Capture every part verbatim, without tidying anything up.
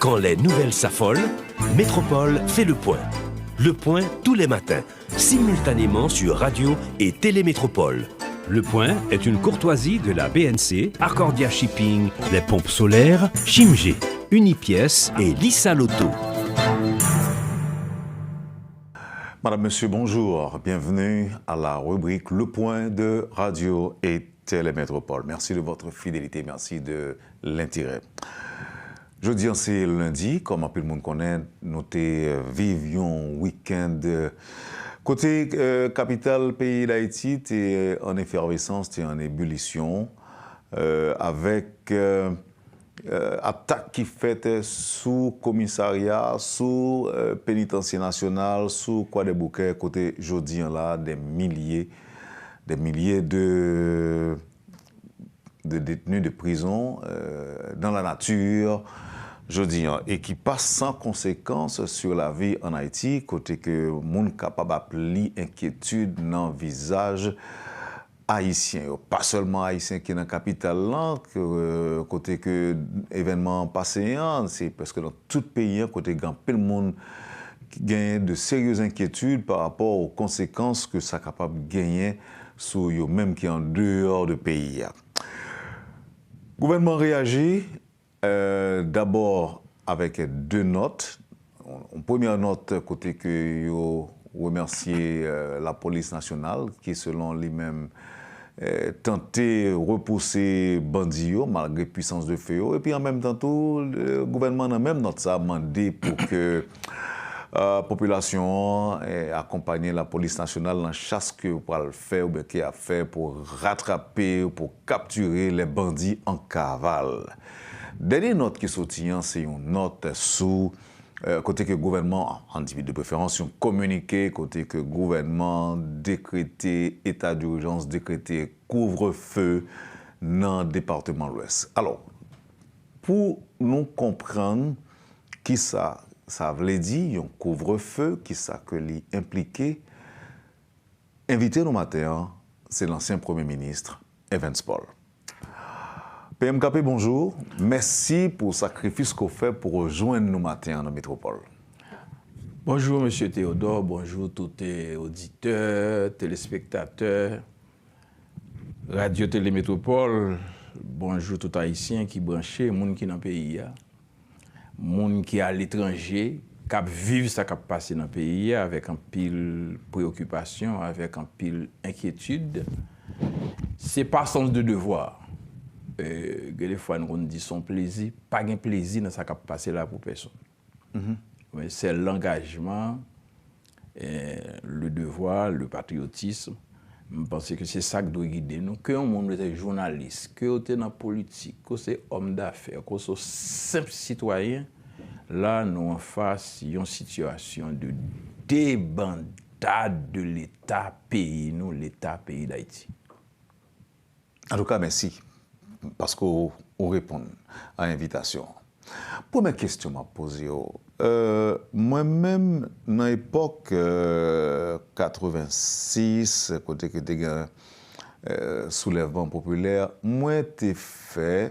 Quand les nouvelles s'affolent, Métropole fait le point. Le point tous les matins, simultanément sur Radio et Télé Métropole. Le point est une courtoisie de la B N C, Accordia Shipping, les pompes solaires, Chimgé, Unipièces et Lisa Lotto. Madame, Monsieur, bonjour. Bienvenue à la rubrique Le Point de Radio et Télé Métropole. Merci de votre fidélité, merci de l'intérêt. Jodi a se lendi, kòm anpil moun konnen, nou te, euh, viv yon wikenn, euh, kote, euh, kapital peyi Dayiti te, euh, an efervesans, te an ebilisyon, euh, avèk, euh, euh, atak ki fèt sou komisarya, sou, euh, penitansye nasyonal, sou Kwadèboukè, kote jodi a la, des milliers, des milliers de de détenus de prison, euh, dans la nature, jodi a, e ki pa san konsekans sur la vie en Haïti, kote ke moun kapab ap li enkyetid nan vizaj ayisyen yo. Pa sèlman ayisyen ki nan kapital lan, ke, kote ke evènman an pase an, se prèske nan tout peyi an, kote gen anpil moun ki genyen de serye enkyetid pa rapò o konsekans ke sa kapab genyen sou yo menm ki an deyò de peyi a. Gouvènman reyaji, euh, dabò avèk de nòt. Yon premyè nòt kote ke yo remèsye, euh, lapolis nasyonal ki, selon li menm, euh, tante repouse bandi yo malgre pwisans de fe yo. Epi an menm tan tou, euh, gouvènman nan menm nòt sa mande pou ke, euh, popilasyon an, euh, akonpanye lapolis nasyonal nan chas ke yo pral fè oubyen ke y ap fè pou ratrape, pou kaptire les bandits en cavale. Dènye nòt ki soti an, se yon nòt sou, euh, kote ke gouvènman an, an di de preferans, yon kominike kote ke gouvènman dekrete eta dijans, dekrete kouvrefe nan depatman Lwès. Alò, pou nou konprann kisa sa vle di, yon kouvrefe, kisa ke li enplike, envite nou maten an, se lansyen premye minis Evans Paul. P M K P, bonjou. Mèsi pou sakrifis ke w fè pou rejwenn nou maten an nan Metwopòl. Bonjou, mesye Théodore. Bonjou, tout, eh, oditè, telespektatè Radyo Tele Metwopòl. Bonjou, tout Ayisyen ki branche, moun ki nan peyi a, moun ki aletranje, k ap viv sa k ap pase nan peyi a avèk anpil preyokipasyon, avèk anpil enkyetid. Se pa sans de devoir. Eh, gen de fwa nou konn di se yon plezi. Pa gen plezi nan sa k ap pase la pou pèsonn. Men se langajman, eh, le devoir, le patriotisme. M panse ke se sa k dwe gide nou. Ke yon moun rete jounalis, ke w te nan politik, ke w se òm dafè, ke w se yon senp sitwayen, la nou anfas yon sitiyasyon de debandad de Leta peyi nou, Leta peyi Dayiti. Antouka, mèsi paske w, w reponn a envitasyon an. Premyè kesyon m ap poze w, euh, mwen menm, nan epòk, euh, katrevensis, kote ke te gen, euh, soulèvman popilè, mwen te fè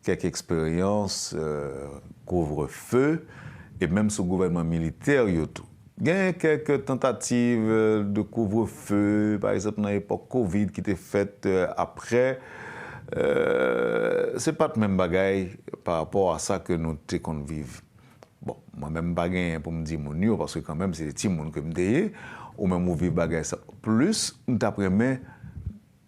kèk eksperyans, euh, kouvrefe, e menm sou gouvènman militè yo tou. Gen kèk tantativ, euh, de kouvrefe, pa egzanp, nan epòk kovid ki te fèt, euh, aprè. Euh, se pa t menm bagay pa rapò a sa ke nou te konn viv. Bon, mwen menm m pa genyen pou m di moun yo, paske kanmenm se timoun ke m te ye, ou menm ou viv bagay sa plis, m t ap renmen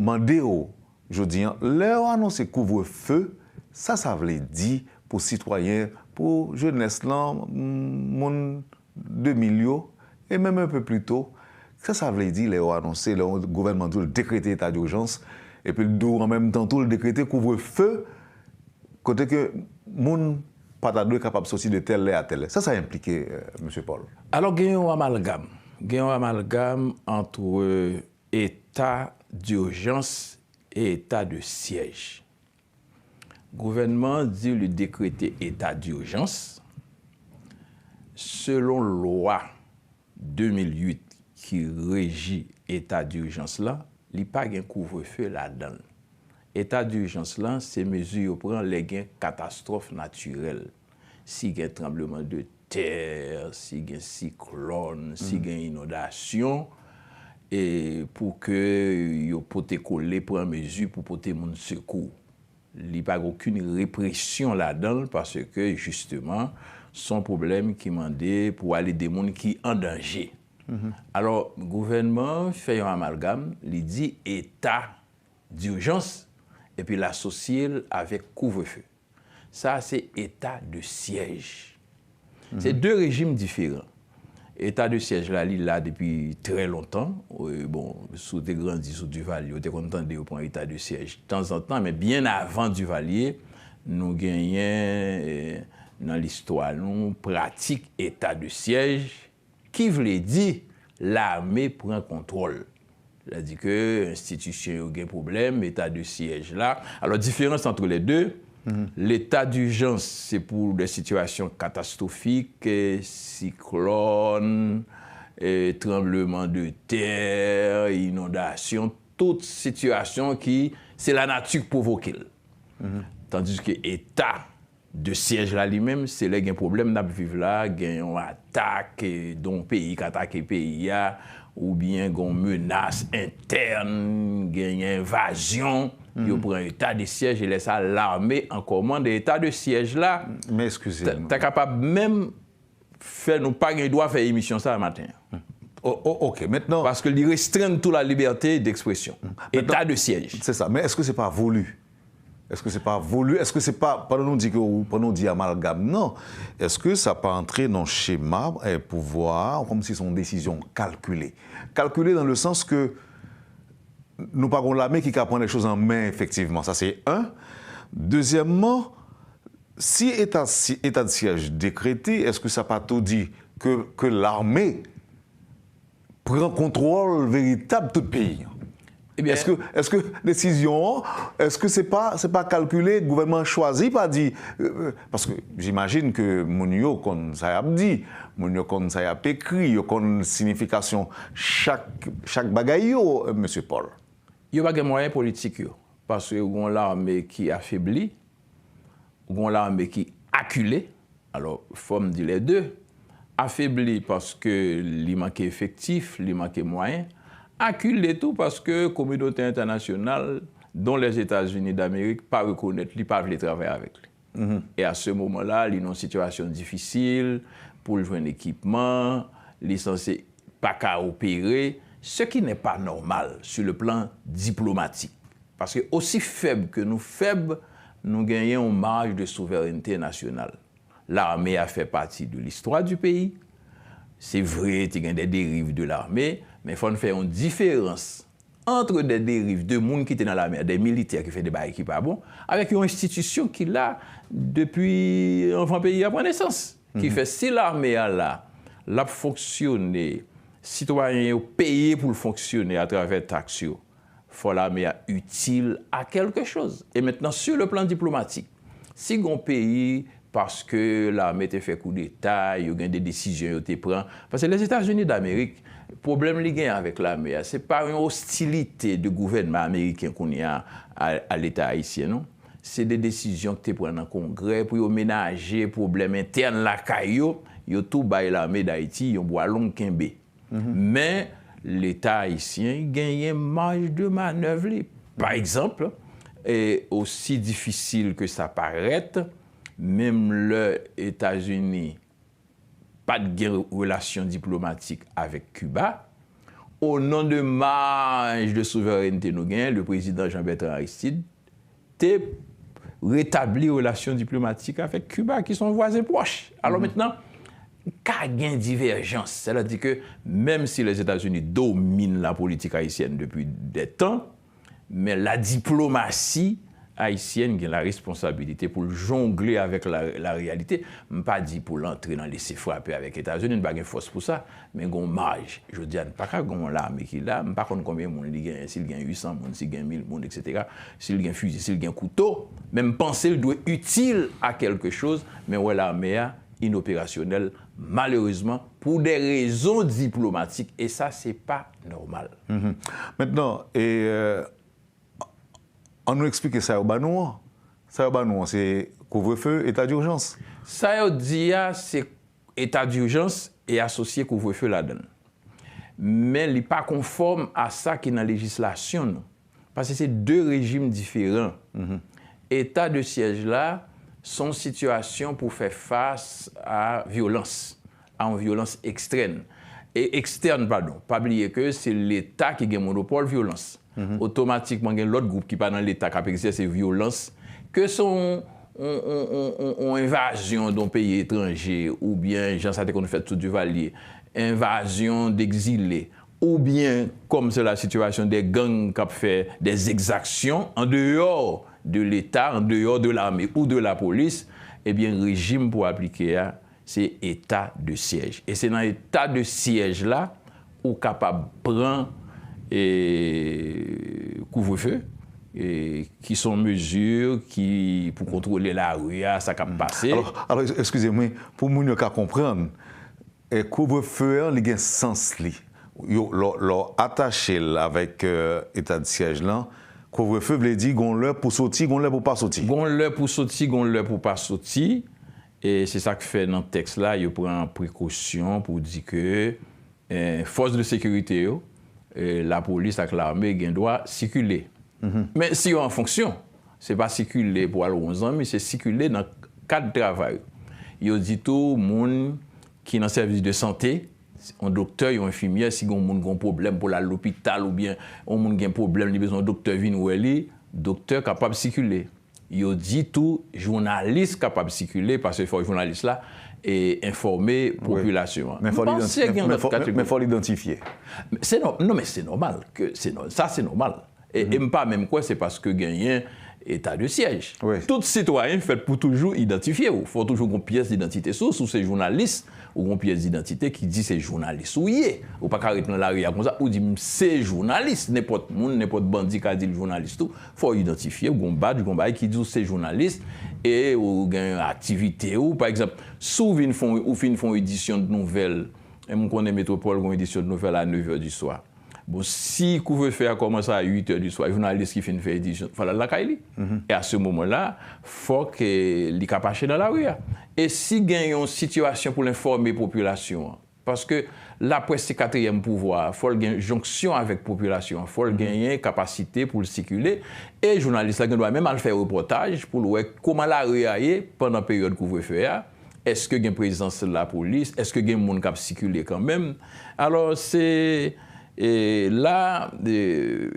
mande w jodi a, lè yo anonse kouvrefe, sa sa vle di pou sitwayen, pou jenès lan, moun de mil yo, e menm un peu plus tôt, sa sa vle di lè yo anonse, lè yon gouvènman di w l dekrete eta dijans, epi l di w an menm tan tou l dekrete kouvrefe, kote ke moun pa ta dwe kapab soti de tèl lè a tèl lè. Sa sa enplike, euh, mesye Paul? Alò, gen yon amalgam. Gen yon amalgam ant eta dijans e eta de syèj. Gouvènman an di li dekrete eta dijans. Selon lwa de mil uit ki reji eta dijans la, li pa gen kouvrefe ladan l. Eta dijans lan, se mezi yo pran lè gen katastwòf natirèl. si gen tranbleman de tè, si gen siklòn, si gen inondasyon, e pou ke yo pote kole, pran mezi pou pote moun sekou. Li pa gen okenn represyon ladan l, paske jisteman, se yon pwoblèm ki mande pou al ede moun ki an danje. Alò, gouvènman an fè yon amalgam, li di eta dijans, epi l asosye l avèk kouvrefe. Sa a se eta de syèj. Se de rejim diferan. Eta de syèj la, li la depi trè lontan. E, bon, si w te grandi sou Duvalier, ou te konn tande yo pran eta de syèj tanzantan, men byen avan Duvalier, nou genyen, e, nan listwa nou, pratik eta de syèj, ki vle di lame pran kontwòl. Sa di ke enstitisyon yo gen pwoblèm, eta de syèj la. Alò, diferans ant lè de, leta dijans, se pou de sitiyasyon katastwofik, e, siklòn, e, tranbleman de tè, inondasyon, tout sitiyasyon ki se lanati k pwovoke l. Tandiske eta de syèj la li menm, se lè gen pwoblèm n ap viv la, gen yon atak, e, de yon peyi k atake peyi a, oubyen gen yon menas entèn, genyen envazyon, yo pran eta de syèj, e lè sa a, lame an kòmand, e eta de syèj la, Men eskize ta, m. ta kapab menm fè nou pa gen dwa fè emisyon sa a maten an. O, o, ok, mentnan. Paske li restrenn tou la liberté d'expression. Eta de syèj. Se sa, men èske se pa volu? Èske se pa volu? Èske se pa, pandan nou di ke, pandan nou di amalgam nan, èske sa pa antre nan chema, eh, pouvwa a, kòmsi se yon desizyon kalkile? Kalkile dans le sens que nou pa gon lame ki ka pran lè choz an men, efektivman. Sa se en. Dezyèmman, si eta, si eta de syèj dekrete, èske sa pa tou di ke, ke lame pran kontwòl veritab tout peyi an? Ebyen, Èske, èske desizyon an, èske se pa, se pa kalkile, gouvènman an chwazi pa di, euh, paske j'imagine ke moun yo konn sa y ap di, moun yo konn sa y ap ekri, yo konn siyifikasyon chak, chak bagay yo, euh, mesye Paul. Yo pa gen mwayen politik yo, paske ou gon lame ki afebli, ou gon lame ki akile, alò, fò m di lè de, afebli paske li manke efektif, li manke mwayen, akile tou paske kominote entènasyonal, dont Lèzetazini Damerik, pa rekonèt li, pa vle travay avèk li. E a se moman la, li nan yon sitiyasyon difisil pou l jwenn ekipman, li sanse pa ka opere, ce qui n'est pas normal sur le plan diplomatique. Paske osi fèb ke nou fèb, nou genyen yon maj de souverènte nasyonal. Lame a fè pati de listwa di peyi. Se vre, te gen de deriv de lame, men fò n fè yon diferans ant de deriv de moun ki te nan lame a, de militè ki fè de bagay ki pa bon, avèk yon enstitisyon ki la depi anvan peyi a pran nesans. Ki fè si lame a la, l ap fonksyone, sitwayen yo peye pou l fonksyone atravè taks yo, fò lame a itil a kèlke choz. E mentnan, sur le plan diplomatique, si gon peyi, paske lame te fè koudeta, yo gen de desizyon yo te pran, paske Lèzetazini Damerik, pwoblèm li gen avèk lame a, se pa yon ostilite de gouvènman ameriken kounye a a, a Leta ayisyen, non. Se de desizyon ki te pran nan Kongrè pou yo menaje pwoblèm entèn lakay yo, yo tou bay lame Dayiti yon bwa long kenbe. Men, Leta ayisyen genyen maj de manèv li. Pa egzanp, e osi difisil ke sa parèt, menm lè Etazini pa t gen relasyon diplomatik avèk Kiba, o non de maj de souverènte nou genyen, le prezidan Jean Bertrand Aristide te retabli relasyon diplomatik avèk Kiba, ki se yon vwazen pwòch. Alò mentnan, ka gen divèjans, sètadi ke menm si Lèzetazini domine la politik ayisyèn depi dè tan, men la diplomasi ayisyèn gen la responsabilite pou l jongle avèk la, la reyalite. M pa di pou l antre nan lese frape avèk Etazini, n pa gen fòs pou sa, men gon maj. Jodi a, n pa ka gon lame ki la, m pa konn konbyen moun li genyen, si l gen uit san moun, si l gen mil moun, etsetera. Si l gen fizi, si l gen kouto, men m panse l dwe itil a kèlke choz, men wè lame a inoperasyonèl, malerezman, pou de rezon diplomatik, e sa, se pa nòmal. Mentnan, e, euh, an nou eksplike sa yo ba nou an. Sa yo ba nou an, se kouvrefe, eta dijans. Sa yo di a, se eta dijans e asosye kouvrefe ladan l. Men li pa konfòm a sa ki nan lejislasyon nou. Paske se de rejim diferan. Eta de syèj la, se yon sitiyasyon pou fè fas a vyolans, a yon vyolans ekstèn. E ekstèn, padon. Pa bliye ke se Leta ki gen monopòl vyolans. Otomatikman, gen lòt gwoup ki pa nan Leta k ap egzèse vyolans, ke se yon, yon, yon, yon, yon, yon envazyon de yon peyi etranje, oubyen jan sa te konn fèt sou Duvalier, envazyon degzile, oubyen, comme c'est la situation, des gangs k ap fè des exactions en dehors de Leta, en dehors de l'armée ou de la police, ebyen, rejim pou aplike a, se eta de syèj. E se nan eta de syèj la ou kapab pran e, kouvrefe, e, ki se yon mezi ki pou kontwole lari a, sa k ap pase. Alò, alò, eskize m, wi, pou moun yo ka konprann, e, kouvrefe an, li gen sans li. Yo, lè w, lè w atache l avèk, e, eta de syèj lan, kouvrefe vle di gon lè pou soti, gon lè pou pa soti. Gon lè pou soti, gon lè pou pa soti. E se sa k fè nan tèks la, yo pran prekosyon pou di ke, e, fòs de sekirite yo, e, lapolis ak lame gen dwa sikile. Men si yo an fonksyon, se pa sikile pou al wè yon zanmi, se sikile nan kad travay. Yo di tou, moun ki nan sèvis de sante, yon doktè, yon enfimyè, si gen yon moun gen yon pwoblèm pou l al lopital oubyen yon moun gen pwoblèm, li bezwen yon doktè vin wè li, doktè kapab sikile. Yo di tou, jounalis kapab sikile, paske fò jounalis la, e, enfòme popilasyon an. Men fò l idanti-, men, men fò, men, men fò l idantifye. Se nò-, non, men se nòmal. Ke se nò-, sa, se nòmal. E, e m pa menm kwè se paske genyen eta de syèj. Tout sitwayen fèt pou toujou idantifye w. Fò w toujou gon pyès didantite sou w. Si w se jounalis, ou gon pyès didantite ki di se jounalis ou ye. Ou pa ka ret nan lari a konsa, ou di, "M se jounalis." Nenpòt moun, nenpòt bandi ka di l jounalis tou. Fò w idantifye w, gon badj, gon bagay ki di w se jounalis, e ou gen aktivite ou. Pa egzanp, si w vin fè yon, ou fin fè yon edisyon de nouvèl, e m konnen Metwopòl gon edisyon de nouvèl a neuf heures du soir. Bon, si kouvrefe a kòmanse a uit è di swa, jounalis ki fin fè edisyon, fò l al lakay li. E a se moman la, fòk, e, li ka mache nan lari a. E si gen yon sitiyasyon pou l enfòme popilasyon an, paske laprès se katriyèm pouvwa a, fò l gen jonksyon avèk popilasyon an, fò l genyen kapasite pou l sikile, e jounalis la gen dwa menm al fè repòtaj pou l wè kòman lari a ye pandan peryòd kouvrefe a, èske gen prezans lapolis, èske gen moun k ap sikile kanmenm. Alò, se, e, la, e,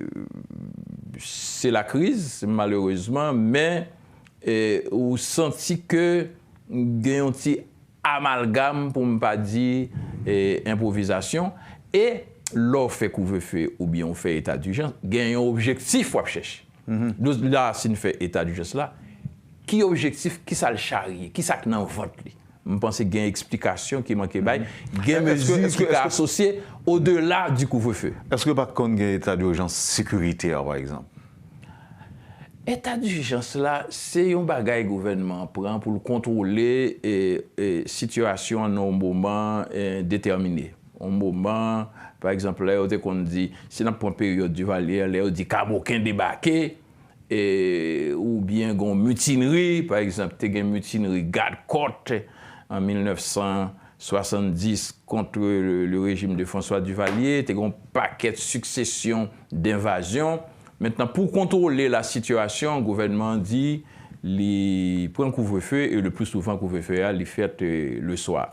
se lakriz, malerezman, men, e, ou santi ke gen yon ti amalgam, pou m pa di, e, enpwovizasyon, e lè w fè kouvrefe oubyen w fè eta dijans, gen yon objektif w ap chèche. Nou, la, si n fè eta dijans la, ki objektif, ki sa l charye, ki sa k nan vant li? M panse gen eksplikasyon ki manke bay, gen mezi ki ka asosye odela di kouvrefe. Èske pa konn gen eta dijans sekiritè, pa egzanp? Eta dijans la, se yon bagay gouvènman an pran pou l kontwole, e, e, sitiyasyon an nan yon moman, e, detèmine. Yon moman, pa egzanp, lè yo te konn di, si n ap pran peryòd Duvalier, lè yo di Kamoken debake, e, oubyen gon mitinri, pa egzanp, te gen mitinri gad kòt an mil nèf san swasanndis kont le, le rejim de François Duvalier, te gen yon pakèt siksesyon denvazyon. Mentnan, pou kontwole la sitiyasyon, gouvènman an di li pran kouvrefe, e le pli souvan kouvrefe a, li fèt, e, le swa.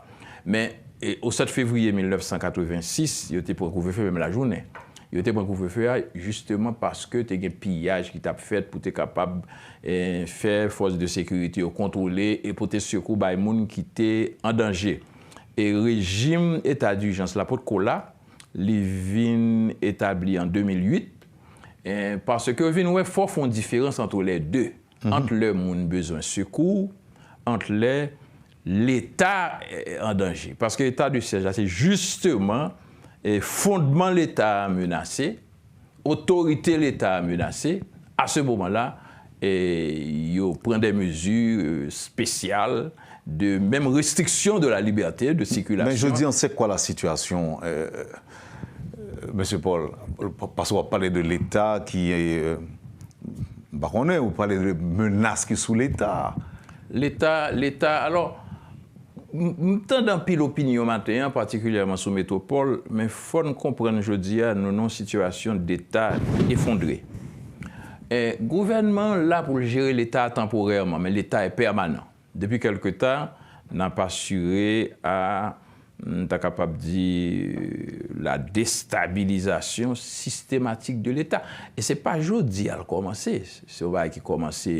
Men, e, o sèt fevriye mil nèf san katrevensis, yo te pran kouvrefe menm lajounen. Yo te pran kouvrefe a jisteman paske te gen piyaj ki t ap fèt pou te kapab, e, fè fòs de sekirite yo kontwole e pote sekou bay moun ki te an danje. E rejim eta dijans la potko la, li vin etabli an de mil uit, e, paske yo vin wè fò fè yon diferans ant lè de, ant lè moun bezwen sekou, ant lè Leta, e, an danje. Paske eta de syèj la, se jisteman, e, fondman Leta a menase, otorite Leta a menase, a se moman la, e, yo pran de mezi, e, espesyal, de menm restriksyon de la libète de sikilasyon. Men jodi an, c'est quoi la situation, euh, euh, Monsieur Paul? Pa-, paske w ap pale de Leta ki, euh, M pa konnen, ou pale de menas ki sou Leta. Leta, Leta, alò, m m tande anpil opinyon maten an, patikilyèman sou Metwopòl, men fò n konprann jodi a, nou nan yon sitiyasyon deta efondre. E, gouvènman an la pou l jere Leta a tanporèman, men Leta e pèmanan. Depi kèlke tan, n ap asire a, m ta kapab di, la destabilizasyon sistematik de Leta. E se pa jodi a l kòmanse. Se yon bagay ki kòmanse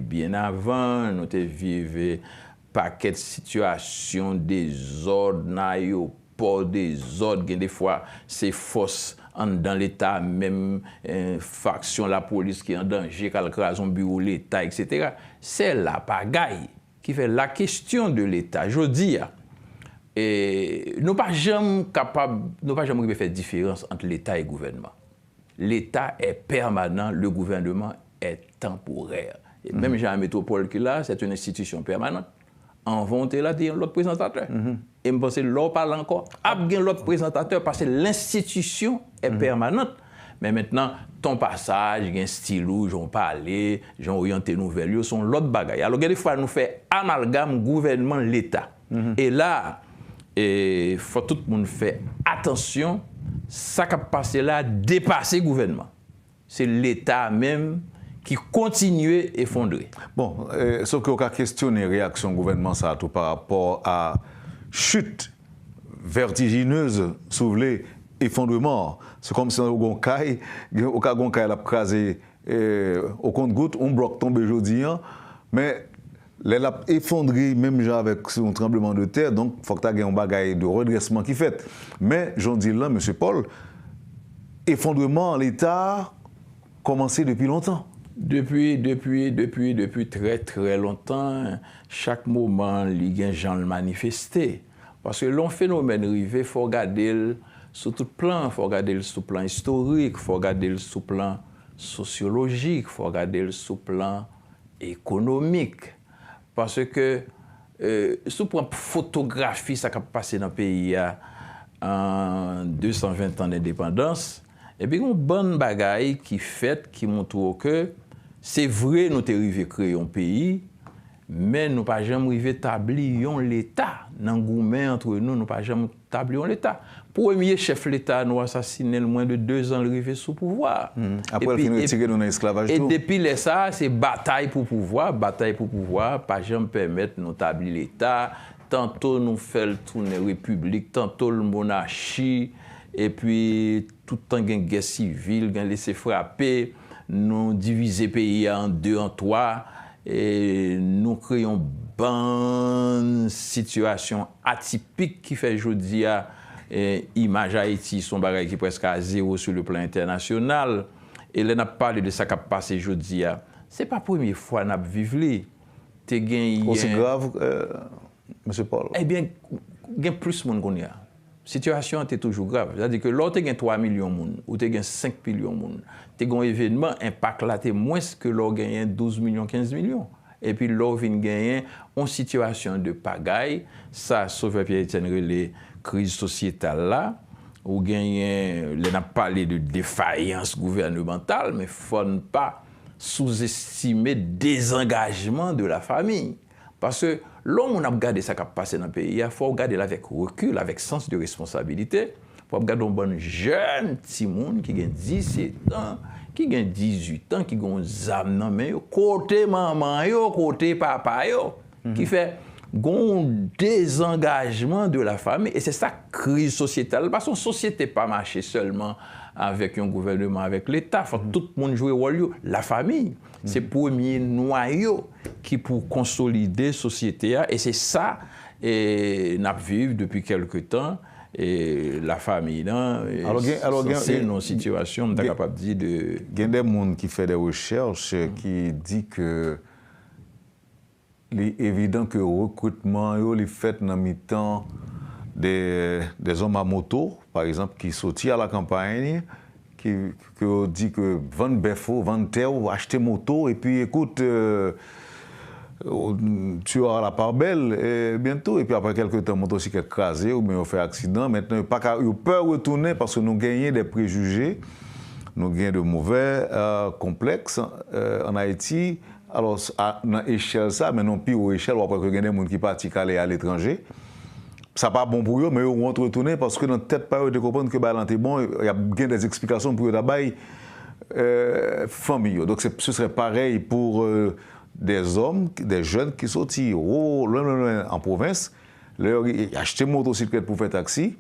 byen avan. Nou te viv pakèt sitiyasyon dezòd nan ayewopò, dezòd. Gen defwa, se fòs anndan Leta menm, eh, faksyon lapolis ki an danje, k al kraze yon biwo Leta, etsetera. Se la pagay. Ki fè la question de Leta, jodi a, e, nou pa janm kapab, nou pa janm rive fè diferans ant Leta e gouvènman. L'État est permanent, le gouvernement est temporaire. E menm jan a Metwopòl ki la, c'est une institution permanente. Anvan w te la, te gen lòt prezantatè. E m panse lè w pale ankò, ap gen lòt prezantatè, paske lenstitisyon est permanente. Men mentnan, ton pasaj, gen stil ou, jan w pale, jan w oryante nouvèl yo, se yon lòt bagay. Alò, gen defwa nou fè amalgam gouvènman Leta. E la, e, fò tout moun fè atansyon, sa k ap pase la depase gouvènman. Se Leta menm ki kontinye efondre. Bon, e, sof ke w ka kestyone reyaksyon gouvènman sa a tou pa rapò a chit vètijinez, si w vle, efondreman an. Se kòmsi w gen yon kay, gen, ou ka gen yon kay l ap kraze, e, o kont gout, yon blòk tonbe jodi a, men lè l ap efondre menm jan avèk yon tranbleman de tè, donk fòk ta gen yon bagay de redrèsman ki fèt. Men, jan w di l lan, mesye Paul, efondreman Leta a kòmanse depi lontan. Depi, depi, depi, depi trè, trè lontan, chak moman li gen jan l manifeste. Paske lè yon fenomèn rive, fò w gade l sou tout plan, fò w gade l sou plan istorik, fò w gade l sou plan sosyolojik, fò w gade l sou plan ekonomik. Paske, e, si w pran fotografi sa k ap pase nan peyi a, an de san ven an dendepandans, epi gen yon bann bagay ki fèt ki montre w ke se vre nou te rive kreye yon peyi, men nou pa janm rive tabli yon Leta. Nan goumen antre nou, nou pa janm tabli yon Leta. Premye chèf Leta a, nou asasinen l, mwen de dezan l rive sou pouvwa a. Apre l fin retire nou nan esklavaj tou. E depi lè sa a, se batay pou pouvwa, batay pou pouvwa, pa janm pèmèt nou tabli Leta. Tanto nou fè l tounen repiblik, tanto l monachi, epi tout tan gen gè sivil, gen lese frape, nou divize peyi a an de, an twa, e nou kreye yon bann sitiyasyon atipik ki fè jodi a, e, imaj Ayiti se yon bagay ki prèske a zewo sou le plan entènasyonal. E lè n ap pale de sa k ap pase jodi a, se pa premye fwa n ap viv li. Te genyen... Osi grav, e, mesye Paul? Ebyen, gen plis moun kounye a. Sitiyasyon an te toujou grav. Sètadi ke lè w te gen twa milyon moun, ou te gen senk milyon moun, te gen yon evènman, enpak la te mwens ke lè w genyen douz milyon, kenz milyon. Epi lè w vin genyen yon sitiyasyon de pagay, sa Sovè Pierre Etienne rele kriz sosyetal la, ou genyen, lè n ap pale de defayans gouvènemantal, men fò n pa souzestime dezangajman de la fami. Paske lè yon moun ap gade sa k ap pase nan peyi a, fò w gade l avèk rekil, avèk sans de responsabilite. Fò w ap gade yon bann jèn timoun ki gen disèt an, ki gen dizuit an, ki gen yon zam nan men yo. Kote manman yo, kote papa yo? Ki fè gen yon dezangajman de la fami. E se sa kriz sosyetal. Paske yon sosyete pa mache sèlman avèk yon gouvèneman, avèk Leta. Fò tout moun jwe wòl yo. Lafanmi, se premye nwayo ki pou konsolide sosyete a, e se sa, e, n ap viv depi kèlke tan, e lafanmi nan, e, alò, gen, alò, gen, sanse gen, nan yon sitiyasyon, m ta gen, kapab di, de... Gen de moun ki fè de rechèch, e, ki di ke li evidan ke rekritman yo, li fèt nan mitan de, de zòm a moto, pa egzanp, ki soti a la campagne, ki, ke yo di ke vann bèf ou, vann tè ou, achte moto, epi, ekout, euh, tu auras la part belle, e byento, epi apre kèlke tan, motosiklèt kraze, oubyen yo fè aksidan. Mentnan, yo pa ka, yo pè retounen, paske nou genyen de prejije Nou gen de movè, euh, konplèks, euh, ann Ayiti. Alò, s-, a, nan echèl sa, men nan pi wo echèl, w ap wè ke gen de moun ki pati k ale aletranje. Sa pa bon pou yo, men yo wont retounen paske nan tèt pa yo, yo te konprann ke bagay lan te bon, y ap gen de eksplikasyon pou yo ta bay, euh, fanmi yo. Donc, c'est, ce serait pareil pour, euh, des hommes, des jeunes ki soti wo, lwen, lwen, lwen, an pwovens. Lè yo achte motosiklèt pou fè taksi,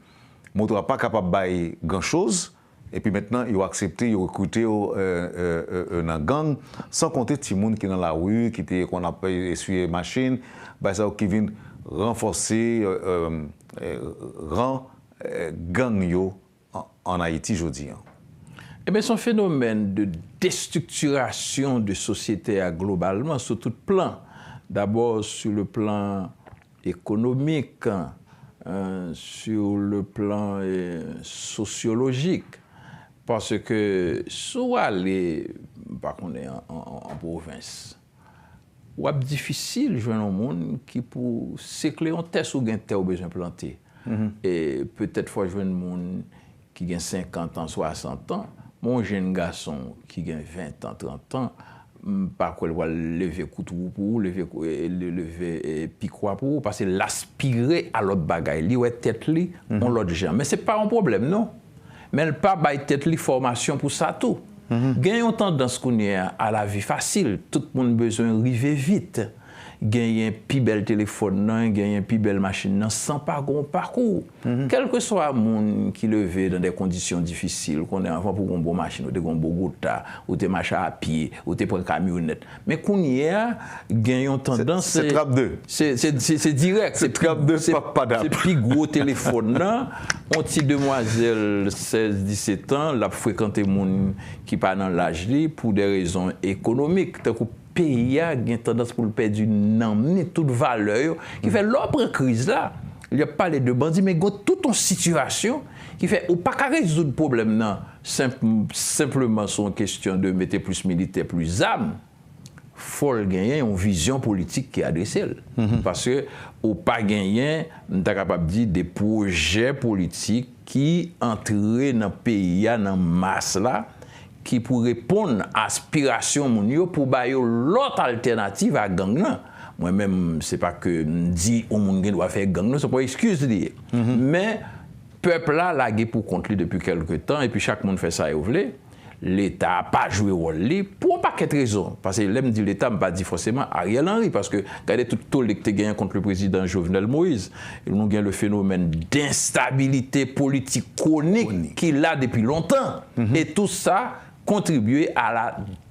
moto a pa kapab bay gran choz, epi mentnan, yo aksepte, yo rekrite yo, euh, euh, euh, euh, nan gang, san konte timoun ki nan lari, ki te konn ap eswiye machin, bay sa yo ki vin ranfòse, euh, euh, euh, ran, euh, gang yo an, ann Ayiti jodi an. Ebyen, se yon fenomèn de destriktirasyon de sosyete a globalman, sou tout plan. Dabò, sur le plan économique, euh, sur le plan, euh, sociologique. Paske si w ale, m pa konnen, an, an, an pwovens, w ap difisil jwenn yon moun ki pou sekle yon tè si w gen tè w bezwen plante. E petèt fò w jwenn moun ki gen senkant an, swasant an, men yon jenn gason ki gen ven an, trant an, m pa kwè l pral leve koutwou pou ou, leve kou-, e, le-, leve, e, pikwa pou ou, paske l aspire a lòt bagay. Li wè tèt li yon lòt jan. Men se pa yon pwoblèm, non. Men l pa bay tèt li fòmasyon pou sa tou. Gen yon tandans kounye a, a la vi fasil. Tout moun bezwen rive vit. Genyen pi bèl telefòn nan, genyen pi bèl machin nan, san pa gen yon pakou. Kèlkeswa moun ki leve nan de kondisyon difisil, ou konnen anvan pou gen yon bon machin, ou te gen yon Bogota, ou te mache a pye, ou te pran kamyonèt. Men kounye a, gen yon tandans, se, se trap de. Se, se, se, se dirèk, se trap de, se, pap padap. Se pi gwo telefòn nan. Yon ti demwazèl sèz, disèt an, l ap frekante moun ki pa nan laj li pou de rezon ekonomik. Tankou peyi a gen tandans pou l pèdi nanm ni tout valè yo. Ki fè, lè w pran kriz la, y ap pale de bandi, men gen tout yon sitiyasyon ki fè ou pa ka rezoud pwoblèm nan senp-, senpleman sou yon kesyon de mete plis militè, plis zam. Fò l genyen yon vizyon politik ki adrese l. Paske ou pa genyen, m ta kapab di, de pwojè politik ki antre nan peyi a, nan mas la, ki pou reponn aspirasyon moun yo, pou ba yo lòt altènativ a gang nan. Mwen menm, se pa ke m di yon moun gen dwa fè gang nan, se pa yon eskiz li ye. Men, pèp la lage pou kont li depi kèlke tan, epi chak moun fè sa yo vle. Leta a pa jwe wòl li pou yon pakèt rezon. Paske lè m di Leta, m pa di fòseman Ariel Henry, paske gade tout tole ki te genyen kont le prezidan Jovenel Moïse. Nou gen le fenomèn denstabilite politik kwonik ki la depi lontan. E tou sa kontribye a la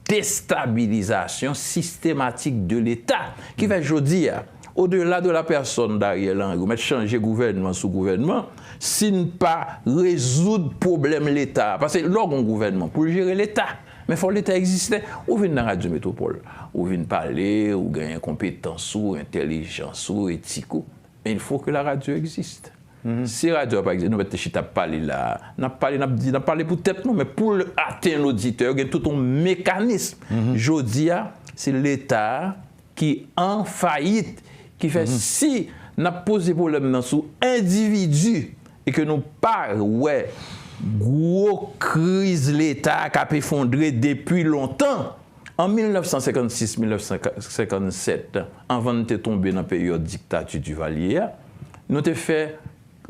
destabilizasyon sistematik de Leta. Ki fè jodi a, au-delà de la personne d'Ariel Henry, ou mèt chanje gouvènman sou gouvènman, si n pa rezoud pwoblèm Leta a. Paske lè w gen yon gouvènman, pou l jere Leta. Men fò Leta egziste. Ou vin nan Radyo Metropole, ou vin pale, ou genyen konpetans ou, entèlijans ou, etik ou. Men il faut que la radio existe. Si radyo a pa egziste, nou mèt te chita ap pale la. N ap pale, n ap di, n ap pale pou tèt nou, men pou l atenn oditè yo, gen tout yon mekanis. Jodi a, se Leta a ki an fayit, ki fè si n ap poze pwoblèm nan sou endividi e ke nou pa wè gwo kriz Leta a k ap efondre depi lontan, an mil nèf san senkannsis, mil nèf san senkannsèt, anvan n te tonbe nan peryòd diktati Divalye a, nou te fè,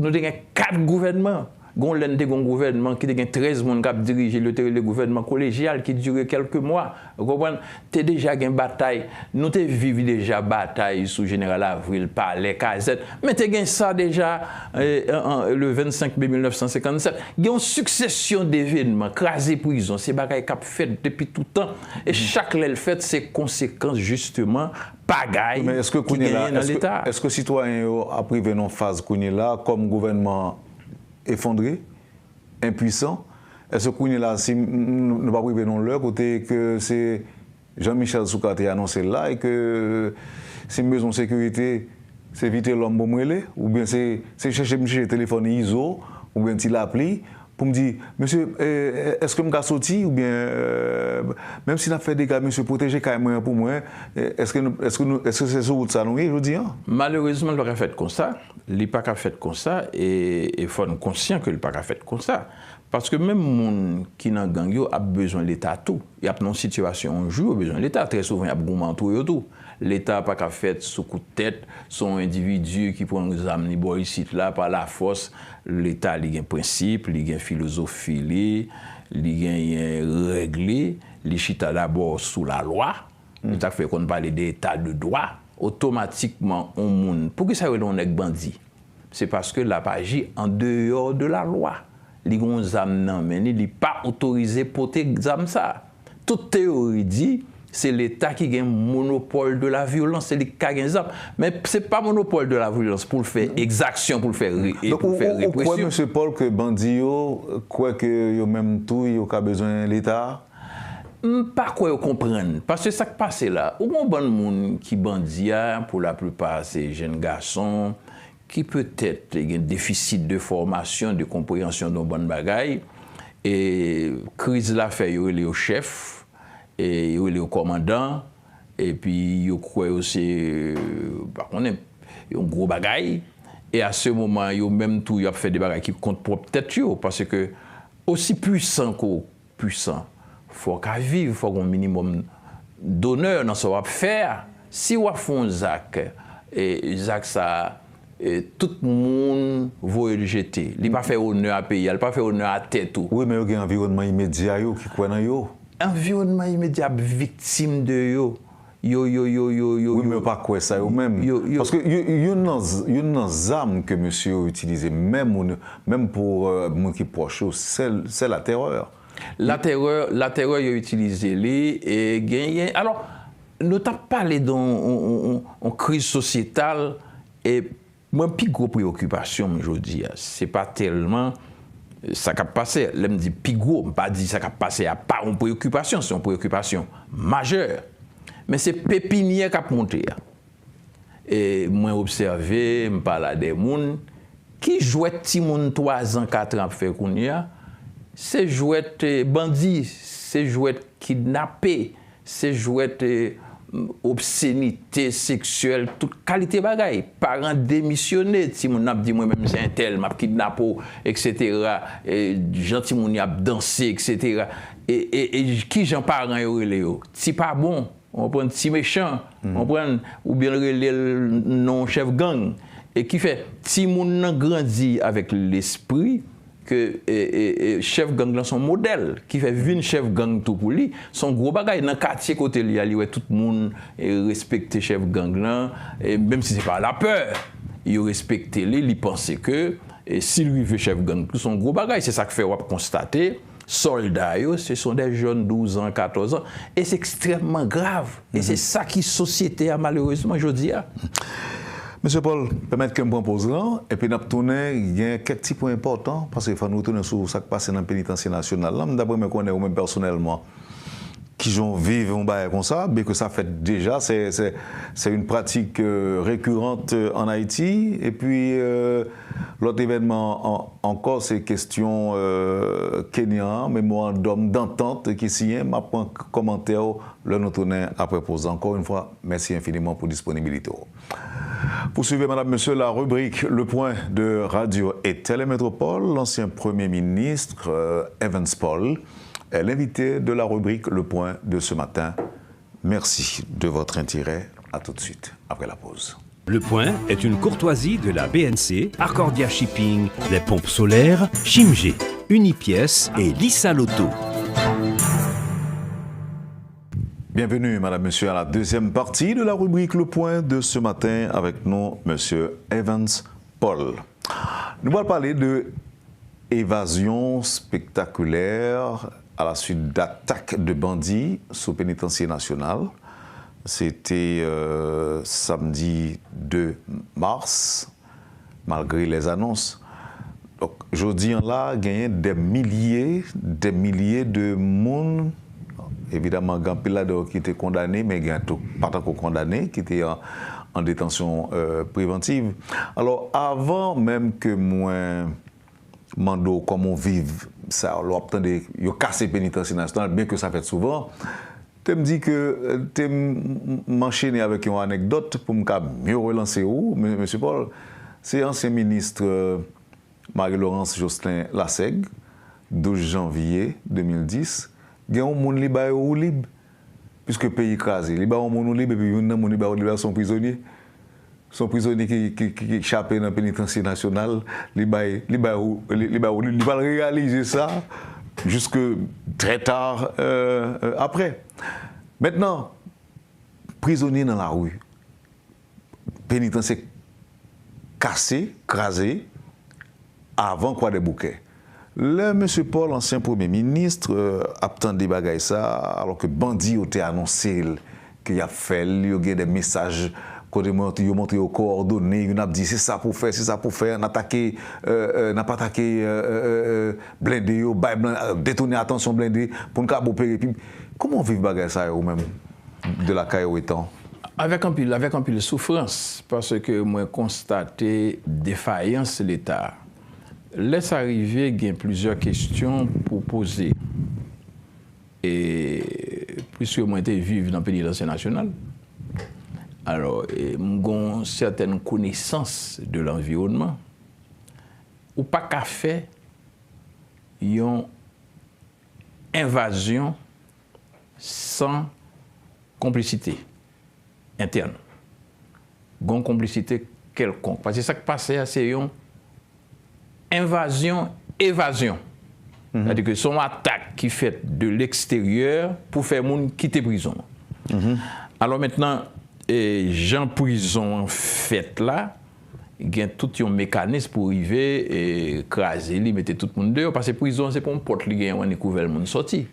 nou te gen kat gouvènman. Gon lè n te gen yon gouvènman ki te gen trèz moun k ap dirije l, yo te rele gouvènman kolejyal, ki dire kèlke mwa. Ou konprann? Te deja gen batay. Nou te viv deja batay sou Jeneral Avril, Palè, Kazèk. Men te gen sa deja, eh, an, an, le vennsenk me mil nèf san senkannsèt. Gen yon siksesyon devenman, kraze prizon, se bagay k ap fèt depi toutan. E chak lè l fèt, se konsekans, jisteman, pagay ki genyen nan Leta. Men èske kounye la, èske, èske sitwayen yo ap rive nan yon faz kounye la, kòm gouvènman an efondre, enpwisan, èske kounye la, si n, n, nou p ap rive nan yon lè kote ke se Jean Michel Soukar te anonse l la, e ke si m bezwen sekirite, se Vitelhomme pou m rele, oubyen se, se chèche m chèche telefòn Izo, oubyen Ti Lapli, pou m di, "Mesye, eh, èske m ka soti?" Oubyen, eh, "Menm si n ap fè dega, mesye, pwoteje kay mwen an pou mwen, eh, èske nou, èske nou, èske se sou wout sa nou ye jodi an?" Malerezman, l pa ka fèt konsa. Li pa ka fèt konsa, e, e fò n konsyan ke l pa ka fèt konsa. Paske menm moun ki nan gang yo ap bezwen Leta tou. Y ap nan yon sitiyasyon yon jou yo bezwen Leta. Trè souvan y ap goumen antre yo tou. Leta pa ka fèt sou kout tèt, se yon endividi ki pran yon zam li ba w isit la pa lafòs. Leta li gen prensip, li gen filozofi li, li genyen règ li, li chita dabò sou lalwa. Se sa k fè yo konn pale de eta de dwa. Otomatikman yon moun, poukisa yo rele yon nèg bandi? Se paske l ap aji andeyò de lalwa. Li gen yon zam nan men li, li pa otorize pote zam sa. Tout teyori di se Leta ki gen monopòl de la vyolans, se li ki ka gen zam. Men se pa monopòl de la vyolans pou l fè egzaksyon, pou l fè re- e Donk pou l ou, fè ou, ou kwè, represyon. Mesye Paul, ke bandi yo kwè ke yo menm tou yo ka bezwen Leta? M pa kwè yo konprann. Paske sa k pase la, ou gen yon bann moun ki bandi a, pou laplipa se jenn gason, ki petèt gen defisit de fòmasyon, de konpreyansyon de yon bann bagay. E kriz la fè yo rele yo chèf, e yo rele yo kòmandan, epi yo kwè yo se, pa konnen, yon gwo bagay. E a se moman, yo menm tou, y ap fè de bagay ki kont pwòp tèt yo. Paske osi pwisan ke w pwisan, fò w ka viv, fò w gen yon minimòm donè nan sa w ap fè a. Si w ap fè yon zak, e zak sa a, e tout moun voye l jete. Li pa fè onè a peyi a, li pa fè onè a tèt ou. Wi, men yo gen anviwònman imedya yo ki kwè nan yo. Anviwònman imedya ap viktim de yo. Yo, yo, yo, yo, yo, Wi, men yo pa kwè sa yo menm. Yo, yo. Paske yo- youn nan z- youn nan zam ke mesye yo itilize, menm moun, menm pou euh, moun ki pwòch yo, se se latèrè. Latèrè, latèrè yo itilize li, e genyen. Alò, nou t ap pale de yon, yon, yon, yon, yon kriz sosyetal, e mwen, pi gwo preyokipasyon m jodi a, se pa tèlman sa k ap pase a. Lè m di pi gwo, m pa di sa k ap pase a pa yon preyokipasyon, se yon preyokipasyon majè. Men se pepinyè k ap monte a. E mwen obsève, m pale a de moun, ki jwèt timoun twazan, katran ap fè kounye a, se jwèt eh, bandi, se jwèt kidnape, se jwèt eh, obsenite seksyèl, tout kalite bagay. Paran demisyone, timoun nan ap di mwen menm se entèl, m ap kidnape w, etsetera. E jan timoun yo ap danse, etsetera. E, e, e kijan paran yo rele yo? Ti pa bon. Ou konprann? Ti mechan, ou konprann? Oubyen l rele l non chèf gang. E ki fè timoun nan grandi avèk lespri ke e, e, e, chèf gang lan se yon modèl, ki fè vin chèf gang tou pou li se yon gwo bagay. Nan katye kote li a, li wè tout moun e, respekte chèf gang lan, e menm si se pa lapè, yo respekte li, li panse ke e, si l rive chèf gang tou, se yon gwo bagay. Se sa k fè w ap konstate sòlda yo, se sont des jeunes douz an, katòz an. E se ekstrèmman grav. E se sa ki sosyete a, malerezman, jodi a. Mesye Paul, pèmèt ke m pran poz lan, epi n ap tounen, gen kèk ti pwen enpòtan, paske fò n retounen sou sa k pase nan penitansye nasyonal la. M ta renmen konnen ou menm pèsonèlman, kijan w viv yon bagay konsa, byenke sa fèt deja, c'est, c'est, c'est une pratique euh, récurrente euh, en Haïti. Et puis, euh, l'autre événement en- encore, c'est question euh, Kenya, mémorandum d'entente qui signé. M ap pran kòmantè w lè nou tounen apre poz. Encore une fois, merci infiniment pour disponibilité w. Vous suivez, Madame, Monsieur, la rubrique Le Point de Radio et Télé Métropole. L'ancien Premier ministre euh, Evans Paul est l'invité de la rubrique Le Point de ce matin. Merci de votre intérêt. À tout de suite, après la pause. Le Point est une courtoisie de la B N C, Accordia Shipping, les pompes solaires, Chimgé, Unipièces et Lisa Lotto. Bienvenue, Madame, Monsieur, à la deuxième partie de la rubrique Le Point de ce matin avec nous, Monsieur Evans Paul. Nou pral pale de evazyon spektakilè a la suit d'atak de bandi sou penitansye nasyonal. Se te euh, samdi de mas, malgre les annonces. Donk, jodi an la, genyen dè milye, dè milye de moun, evidaman, gen anpil ladan yo ki te kondane, men gen tou pa tankou kondane, ki te an, an detansyon euh, prevantiv. Alò, avan menm ke mwen mande w kòman w viv sa, lè w ap tande yo kase penitansye nasyonal, byenke sa fèt souvan, te m di ke euh, te m m anchene avèk yon anekdòt pou m ka mye relanse ou, men- Mesye Paul, se ansyen minis euh, Marie Laurence Jocelyn Lassègue, douz janvye de mil dis, gen yon moun li ba yo woulib, piske peyi kraze. Li ba yon moun woulib, epi youn nan moun li ba woulib la se yon prizonye. Se yon prizonye ki, ki, ki, ki chape nan penitansye nasyonal, li bay, li bay, li, li bay woulib. Li pa reyalize sa jiske trè ta, euh, euh, apre. Mentnan, prizonye nan lari, penitansye kase, kraze, avan Kwadèboukè. Lè mesye Paul, ansyen premye minis, euh, ap tande bagay sa, alòske bandi yo te anonse l ke y ap fè l, yo gen de mesaj kote yo montre yo kowòdone, youn ap di se sa pou fè, se sa pou fè, n atake, euh, euh, n ap atake, euh, euh, euh, blende yo, bay blan, euh, detounen atansyon blende pou n kab opere pi. Kòman w viv bagay sa yo ou menm, de lakay ou etan? Avèk anpil, avèk anpil soufrans, paske mwen konstate defayans Leta. Lè sa rive, gen plizyè kesyon pou poze. E, piske mwen te viv nan penitansye nasyonal, alò, e, m gen yon sètèn konesans de lanviwònman. Ou pa ka fè yon envazyon san konplisite entèn. Gon konplisite kèlkonk. Paske sa k pase a, se yon envazyon, evazyon. Sètadi ke se yon atak ki fèt de leksteryè pou fè moun kite prizon an. Alò mentnan, e, jan prizon an fèt la, gen tout yon mekanis pou rive, e, kraze li, mete tout moun deyò, paske prizon an se pa yon pòt li gen yon annik ouvè l moun sòti.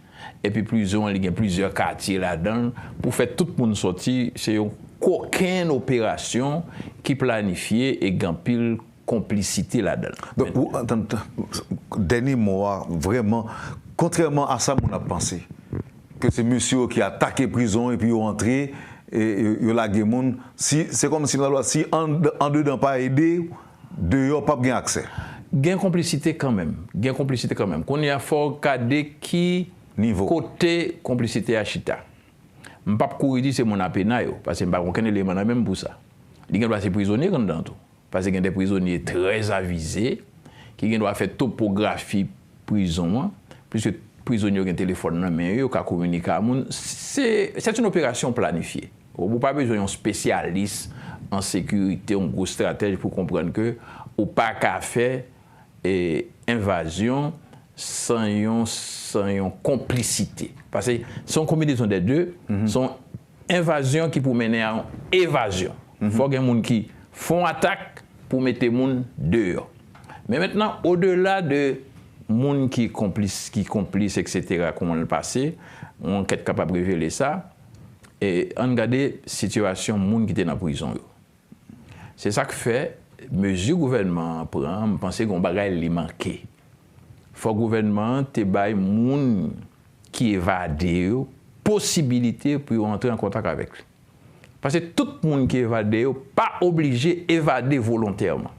Epi prizon an, li gen plizyè katye ladan l. Pou fè tout moun sòti, se yon kokenn operasyon ki planifye e gen anpil konplisite ladan l. Donk, ou, antann, dènye mo a, vrèman, kontrèman a sa moun ap panse, ke se mesye yo ki atake prizon epi yo antre, e, e, yo lage moun, si, se kòmsi nan lwa, si an, andedan pa ede, deyò p ap gen aksè. Gen konplisite kanmenm. Gen konplisite kanmenm. Kounye a, fò w gade ki nivo, kote konplisite a chita. M p ap kouri di se moun a pena yo, paske m pa gen okenn eleman nan men m pou sa. Li gen dwa se prizonye k anndan tou. Paske gen de prizonye trè avize ki gen dwa fè topografi prizon an, piske prizonye yo gen telefòn nan men yo, yo ka kominike a moun. Se, c'est une opération planifiée. Ou pa bezwen yon spesyalis an sekirite, yon gwo estratèj pou konprann ke ou pa ka fè, e, envazyon san yon, san yon konplisite. Paske se yon konbinezon de de, se yon envazyon ki pou mennen a yon evazyon. Fò gen moun ki fè yon atak pou mete moun deyò. Men mentnan, odela de moun ki konplis, ki konplis, etsetera, kòman l pase, yon ankèt kapab revele sa, e ann gade sitiyasyon moun ki te nan prizon yo. Se sa k fè, mezi gouvènman an pran, m panse gen yon bagay li manke. Fò gouvènman an te bay moun ki evade yo posibilite pou yo antre an kontak avèk li. Paske tout moun ki evade yo pa oblije evade volontèman.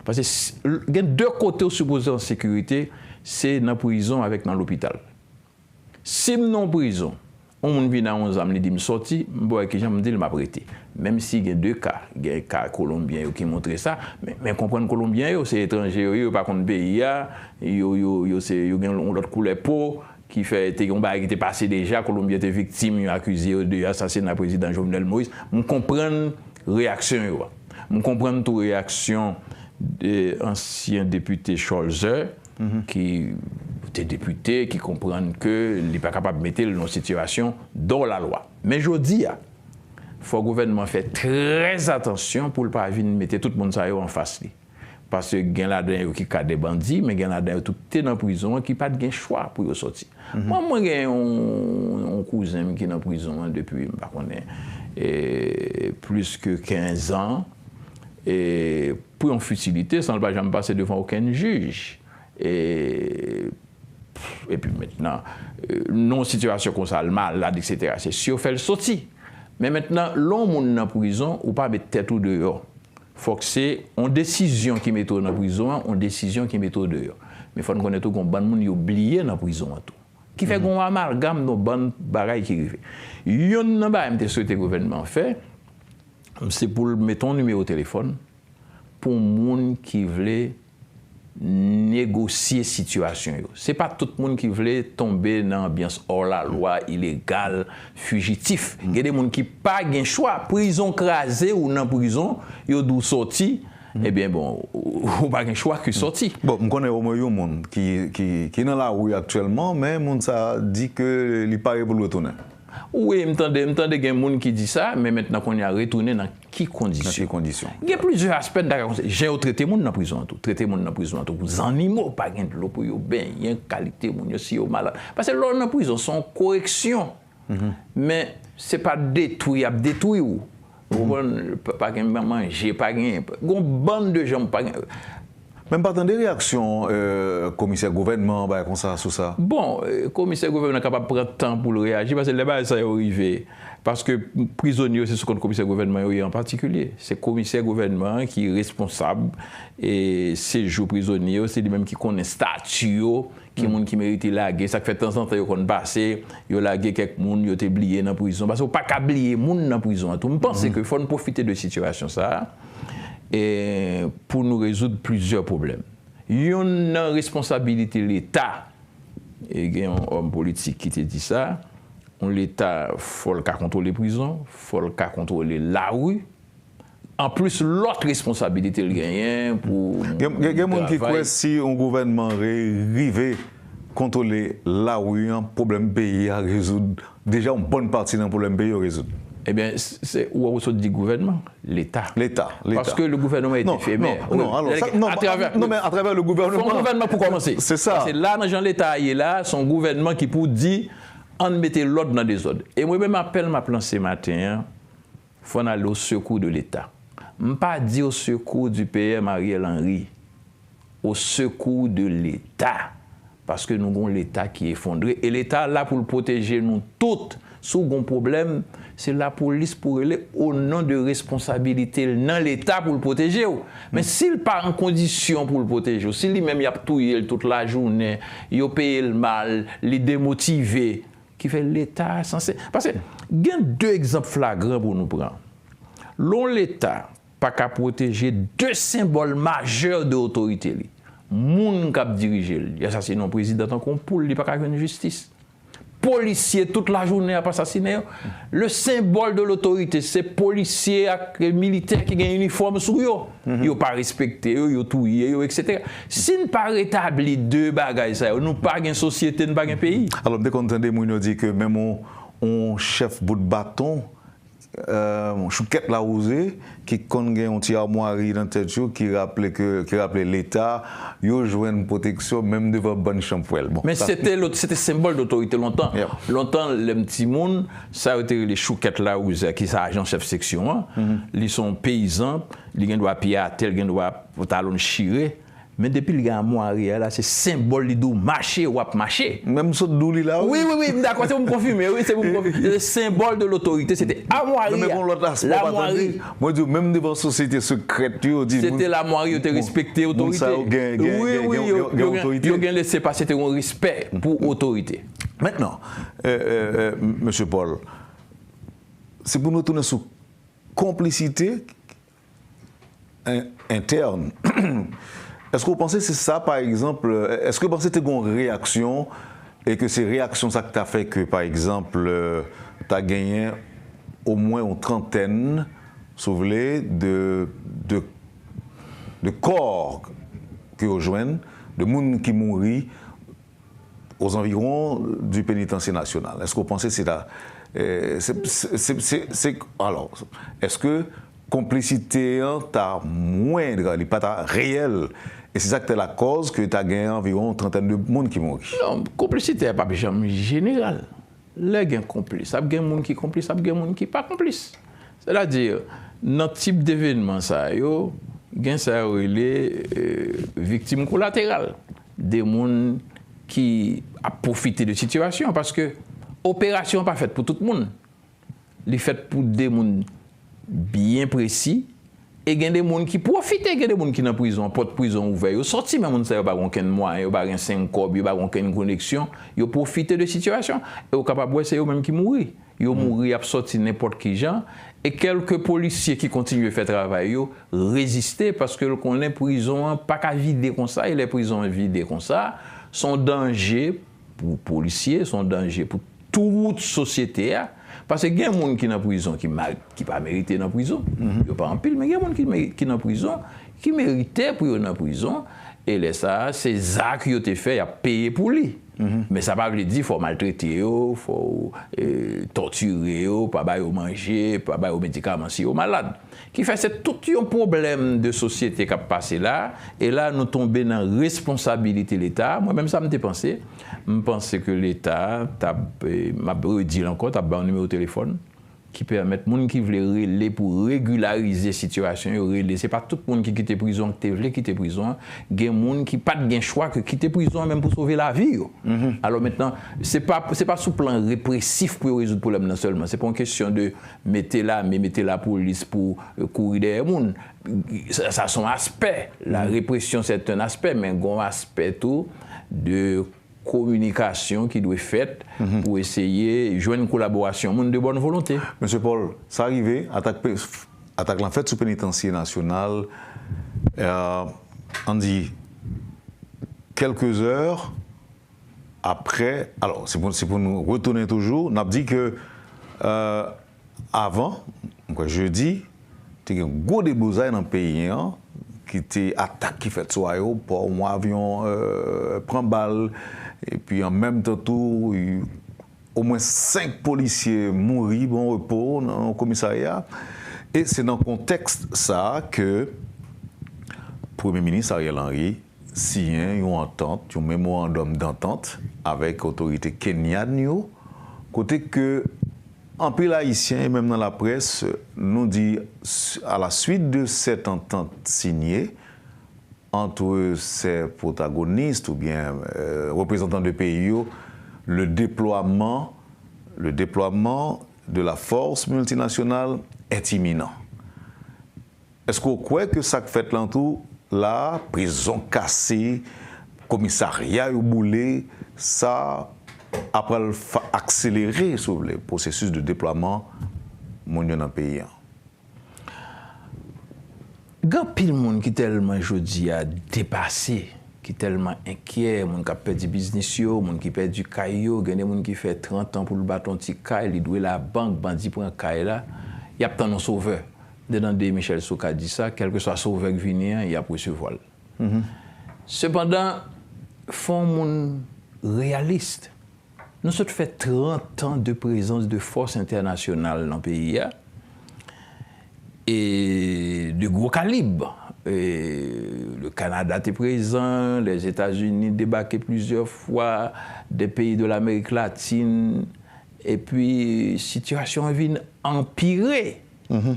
Paske s-, l-, gen de kote w sipoze an sekirite, se nan prizon avèk nan lopital. Si m nan yon prizon, yon moun vin ak yon zam, li di m sòti, m pa wè kijan m di l m ap rete. Menm si gen de ka, gen ka Kolonbyen yo ki montre sa, men, men konprann Kolonbyen yo, se etranje yo ye, yo pa konn peyi a, yo, yo, yo se, yo gen yon lòt koulè po, ki fè te gen yon bagay ki te pase deja, Kolonbyen te viktim, yo akize yo de asasina prezidan Jovenel Moïse. M konprann reyaksyon yo a. M konprann tou reyaksyon de ansyen depite Cholzer, ki te depite, ki konprann ke li pa kapab mete l nan yon sitiyasyon dò lalwa. Men jodi a, fò gouvènman fè trè atansyon pou l pa vin mete tout moun sa yo anfas li. Paske gen ladan yo ki ka de bandi, men gen ladan yo tou ki te nan prizon an ki pa t gen chwa pou yo sòti. Mwen, mwen gen yon, yon kouzen m ki nan prizon an depi, m pa konnen, e, plis ke kenz an, e, pou yon fitilite, san l pa janm pase devan okenn jij. E, epi mentnan, e, nan yon sitiyasyon konsa, l malad, etsetera, se si yo fè l sòti. Men mentnan, lè yon moun nan prizon, ou pa met tèt ou deyò. Fòk se yon desizyon ki mete w nan prizon an, yon desizyon ki mete w deyò. Men fò n konnen tou, gen yon bann moun yo bliye nan prizon an tou. Ki fè gen yon amalgam nan bann bagay ki rive. Yonn nan bagay m te swete gouvènman an fè, se pou l mete yon nimewo telefòn pou moun ki vle negosye sitiyasyon yo. Se pa tout moun ki vle tonbe nan anbyans hors la loi, ilegal, fijitif. Gen de moun ki pa gen chwa. Prizon kraze, ou nan prizon, yo di w sòti, ebyen, bon, ou pa gen chwa ke sòti. Bon, m konnen omwen yon moun ki, ki, ki nan lari aktyèlman, men moun sa a di ke li pare pou l retounen. Wi, m tande, m tande gen moun ki di sa, men mentnan kounye a retounen nan ki kondisyon? Nan ki kondisyon? Gen plizyè aspè n ta ka konsidere. Jan yo trete moun nan prizon an tou. Trete moun nan prizon an tou kou zannimo, pa gen dlo pou yo benyen, kalite moun yo si yo malad. Paske lè w nan prizon, se yon koreksyon. Men se pa detwi y ap detwi w. Ou konprann? Pa, pa gen manje, pa gen, gen yon bann de jan pa gen. Men m pa tande reyaksyon komisè gouvènman, bagay konsa, sou sa. Bon, komisè gouvènman kapab pran tan pou l reyaji, paske lè bagay sa yo rive, paske prizonye yo se sou kont komisè gouvènman yo ye an patikilye. Se komisè gouvènman an ki responsab sejou prizonye yo, se li menm ki konnen stati yo, ki moun ki merite lage. Sa k fè tanzantan yo konn pase, yo lage kèk moun yo te bliye nan prizon. Paske ou pa ka bliye moun nan prizon an tou. M panse ke fò n pwofite de sitiyasyon sa a pou nou rezoud plizyè pwoblèm. Youn nan responsabilite Leta, e gen yon òm politik ki te di sa, yon Leta fò l ka kontwole prizon, fò l ka kontwole lari, anplis lòt responsabilite l genyen pou gen, gen, gen moun ki kwè si yon gouvènman rive kontwole lari an, pwoblèm peyi a rezoud. Deja yon bòn pati nan pwoblèm peyi yo rezoud. Ebyen, se ou, ou sot di gouvènman, Leta. Leta, Leta. Paske le gouvènman est efemè. Non, non, alò, non, men atravè le gouvènman. Fon gouvènman pou kòmanse. Se sa. Paske la, nan jan Leta a ye la, se yon gouvènman ki pou di, ann mete lòd nan dezòd. E mwen menm apèl m ap lanse maten an, fò n ale au secours de Leta. M pa di au secours du PM Ariel Henry. Au secours de Leta. Paske nou gon Leta ki efondre. E Leta la pou l pwoteje nou tout. Si w gon pwoblèm, se lapolis pou rele o non de responsabilite l nan Leta pou l pwoteje w. Men si l pa an kondisyon pou l pwoteje w, si li menm y ap touye l tout lajounen, yo peye l mal, li demotive, ki fè Leta a sanse. Paske gen de egzanp flagran pou nou pran. Lè yon Leta pa ka pwoteje de senbòl majè de otorite li. Moun k ap dirije l, li asasinen yon prezidan tankou yon poul, li pa ka jwenn jistis. Polisye tout lajounen ap asasinen yo. Le symbole de l'autorité, se polisye ak militè ki gen inifòm sou yo. Yo pa respekte yo, yo touye yo, etsetera. Si n pa retabli de bagay sa yo, nou pa gen sosyete, n pa gen peyi. Alò, m te konn tande moun yo di ke menm yon, yon chèf bout baton, yon choukèt lawouze ki konn gen yon ti amwari nan tèt yo ki raple ke, ki raple Leta, yo jwenn pwoteksyon menm devan bann chanpwèl. Bon, men se te, se te senbòl dotorite lontan. Lontan, lè m timoun, sa yo te rele choukèt lawouze a, ki se ajan chèf seksyon an, li se yon peyizan, li gen dwa pye atè, li gen dwa pantalon l chire. Men depi l gen amwari a la, se senbòl li di w mache, w ap mache. Menm sot di w li la, wi. Wi, wi, wi, m dakò, se pou m konfime, wi, se pou m konfime. Le symbole de l'autorité, se te amwari a. Mwen di w, menm devan sosyete sekrèt yo, yo di. Se te lamwari, yo te respekte otorite. Wi, wi, yo gen lese pase, te gen yon respè pou otorite. Mentnan, mesye Paul, se pou nou retounen sou konplisite entèn. Èske w panse se sa, pa egzanp, èske w panse te gen yon reyaksyon e ke se reyaksyon sa k ta fè ke, pa egzanp, ta genyen omwen yon trantèn, si w vle, de, de, de kò ke yo jwenn, de moun ki mouri aux environs du pénitencier national. Èske w panse se ta, se, se, se, se, alò, èske konplisite an ta mwendr, li pa ta reyèl, e se sa k te lakòz ke ta gen anviwon yon trantèn de moun ki mouri? Non, konplisite a p ap janm jeneral. Lè gen konplis, ap gen moun ki konplis, ap gen moun ki pa konplis. Sètadi, nan tip devenman sa yo, gen sa yo rele viktim kolateral. De moun ki ap pwofite de sitiyasyon an, paske operasyon an pa fèt pou tout moun. Li fèt pou de moun byen presi, e gen de moun ki pwofite, gen de moun ki nan prizon, pòt prizon ouvè, yo sòti, men moun sa yo pa gen okenn mwayen, yo pa gen senk kòb, yo pa gen okenn koneksyon, yo pwofite de sitiyasyon, e ou kapab wè se yo menm ki mouri. Yo mouri, y ap sòti nenpòt ki jan. E kèlke polisye ki kontinye fè travay yo reziste, paske l konnen prizon an pa ka vide konsa, e lè prizon an vide konsa, se yon danje pou polisye, se yon danje pou tout sosyete a. Paske gen moun ki nan prizon ki, mal, ki pa merite nan prizon. Yo pa anpil, men gen moun ki, meri- ki nan prizon ki merite pou yo nan prizon. E lè sa a, se zak yo te fè, y ap peye pou li. Men sa pa vle di fò w maltrete yo, fò w e, tòtire yo, pa ba yo manje, pa ba yo medikaman si yo malad. Ki fè se tout yon pwoblèm de sosyete k ap pase la, e la nou tonbe nan responsabilite Leta. Mwen menm sa m te panse, m panse ke Leta t ap, e, m ap redi l ankò, t ap ba yon nimewo telefòn ki pèmèt moun ki vle rele pou regilarize sitiyasyon yo, rele. Se pa tout moun ki kite prizon an ki te vle kite prizon an. Gen moun ki pa t gen chwa ke kite prizon an menm pou sove lavi yo. Alò mentnan, se pa, se pa sou plan represif pou yo rezoud pwoblèm nan sèlman. Se pa yon kesyon de mete lame, mete lapolis pou e, kouri dèyè moun. Sa, sa se yon aspè. La repression, c'est un aspect, men gen yon aspè tou de kominikasyon ki dwe fèt pou eseye jwenn kolaborasyon moun de bòn volonte. Mesye Paul, sa rive, atak, pe- atak lan fèt sou Penitansye Nasyonal, e, ann di, kèlke zè apre, alò, se pou, se pou nou retounen toujou, n ap di ke, e, avan, m kwè jedi, te gen gwo deblozay nan peyi an, ki te atak ki fèt sou ayewopò, yon avyon e, pran bal, epi an menm tan tou, omwen senk polisye mouri, bon repo nan yon komisarya. E se nan kontèks sa a ke Premye Minis Ariel Henry siyen yon antant, yon memorandòm dantant avèk otorite kenyan yo, kote ke anpil Ayisyen, e menm nan laprès, nou di, à la suite de cette entente signée entre ces protagonistes oubyen e, reprezantan de peyi yo, le déploiement, le déploiement de la force multinationale est imminent. Èske w kwè ke sa k fèt lan tou la, prizon kase, komisarya yo boule, sa apral akselere, si w vle, pwosesis de deplwaman moun yo nan peyi an? Gen anpil moun ki tèlman jodi a depase, ki tèlman enkyè, moun k ap pèdi biznis yo, moun ki pèdi kay yo, gen de moun ki fè trant an pou l bat yon ti kay, li dwe labank, bandi pran kay la, y ap tann yon sovè. M te tande Michel Soukar di sa, kèlkeswa sovè k vini an, y ap resevwa l. Sepandan, fò yon moun reyalis. Nou sot fè trant an de prezans de fòs entènasyonal nan peyi a, e de gwo kalib. E le Kanada te prezan, Lèzetazini debake plizyè fwa, de peyi de Lamerik Latin, epi sitiyasyon an vin anpire.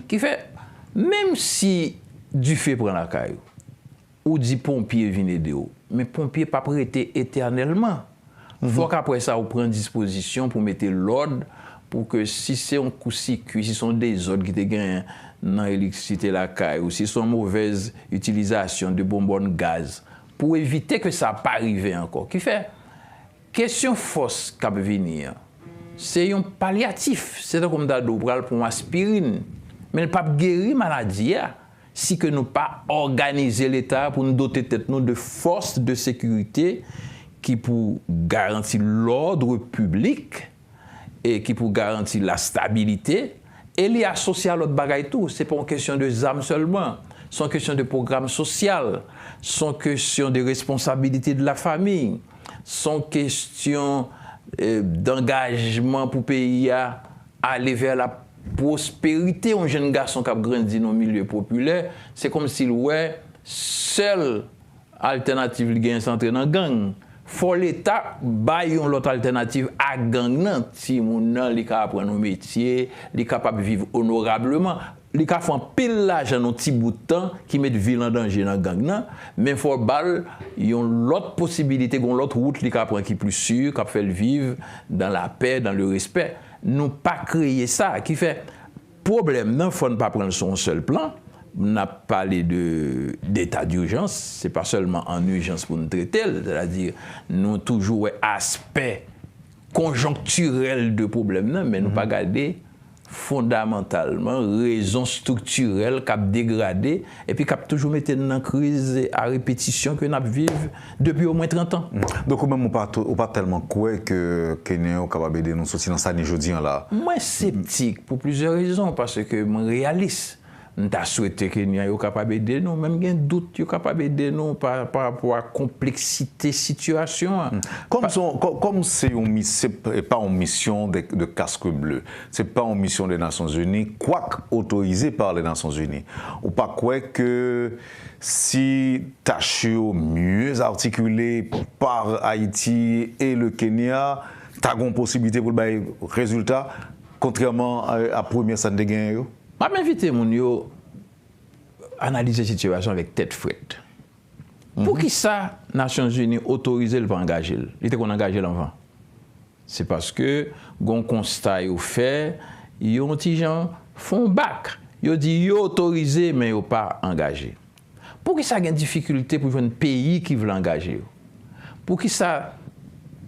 Ki fè, menm si dife pran lakay ou, ou di ponpye vin ede w, men ponpye p ap rete etènèlman. Fòk apre sa ou pran dispozisyon pou mete lòd, pou ke si se yon kousikui, si se yon dezòd ki te genyen nan elektrisite lakay ou, si se yon movèz itilizasyon de bonbòn gaz, pou evite ke sa pa rive ankò. Ki fè, kesyon fòs k ap vini an, se yon palyatif. Se tankou m ta di w pral pran yon aspirin, men l p ap geri maladi a si ke nou pa òganize Leta pou n dote tèt nou de fòs de sekirite ki pou garanti lòd piblik e ki pou garanti lastabilite, e li asosye a lòt bagay tou. Se pa yon kesyon de zam sèlman, se yon kesyon de pwogram sosyal, se yon kesyon de responsabilite de la famiy, se yon kesyon, e, dangajman pou peyi a ale vè la pwosperite. Yon jenn gason k ap grandi nan yon milye popilè, se kòmsi l wè sèl altènativ li genyen se antre nan gang. Fò Leta bay yon lòt altènativ a gang nan. Timoun nan, li ka aprann yon metye, li kapab viv onorableman. Li ka fè anpil lajan nan yon ti bout tan ki met vi l an danje nan gang nan, men fò ba l yon lòt posibilite, gen yon lòt wout li ka pran ki pli si, k ap fè l viv dans la paix, dans le respect. Nou pa kreye sa, ki fè pwoblèm nan, fò n pa pran l sou yon sèl plan. N ap pale de, deta dijans, se pa sèlman an ijans pou n trete l, sètadi nou toujou wè aspè konjonktirèl de pwoblèm nan, men nou pa gade fondamantalman rezon striktirèl k ap degrade epi k ap toujou mete n nan kriz a repetisyon ke n ap viv depi omwen trant an. Donk, ou menm, ou pa, ou pa tèlman kwè ke Kenyan yo kapab ede nou soti nan sa n ye jodi an la a? Mwen septik pou plizyè rezon, paske mwen reyalis. M ta swete Kenyan yo kapab ede nou, men m gen dout yo kapab ede nou pa, pa rapò a konpleksite sitiyasyon an. Kòm se yon, kò- kòm se yon mis- se p- e pa yon misyon de, de casque bleu, se pa yon misyon de Nasyonzini, kwak otorize pa le Nasyonzini. Ou pa kwè ke si tach yo mieux articulées par Haïti et le Kenya, ta gen yon posibilite pou l bay rezilta, kontrèman a, a premye sa n te genyen yo? M ap envite moun yo analize sitiyasyon avèk tèt frèt. Poukisa Nasyonzini otorize l pa angaje l? Li te konn angaje l anvan. Se paske gon konsta yo fè, yo yon ti jan fè yon bak. Yo di yo otorize, men yo pa angaje. Poukisa gen difikilte pou jwenn peyi ki vle angaje yo? Poukisa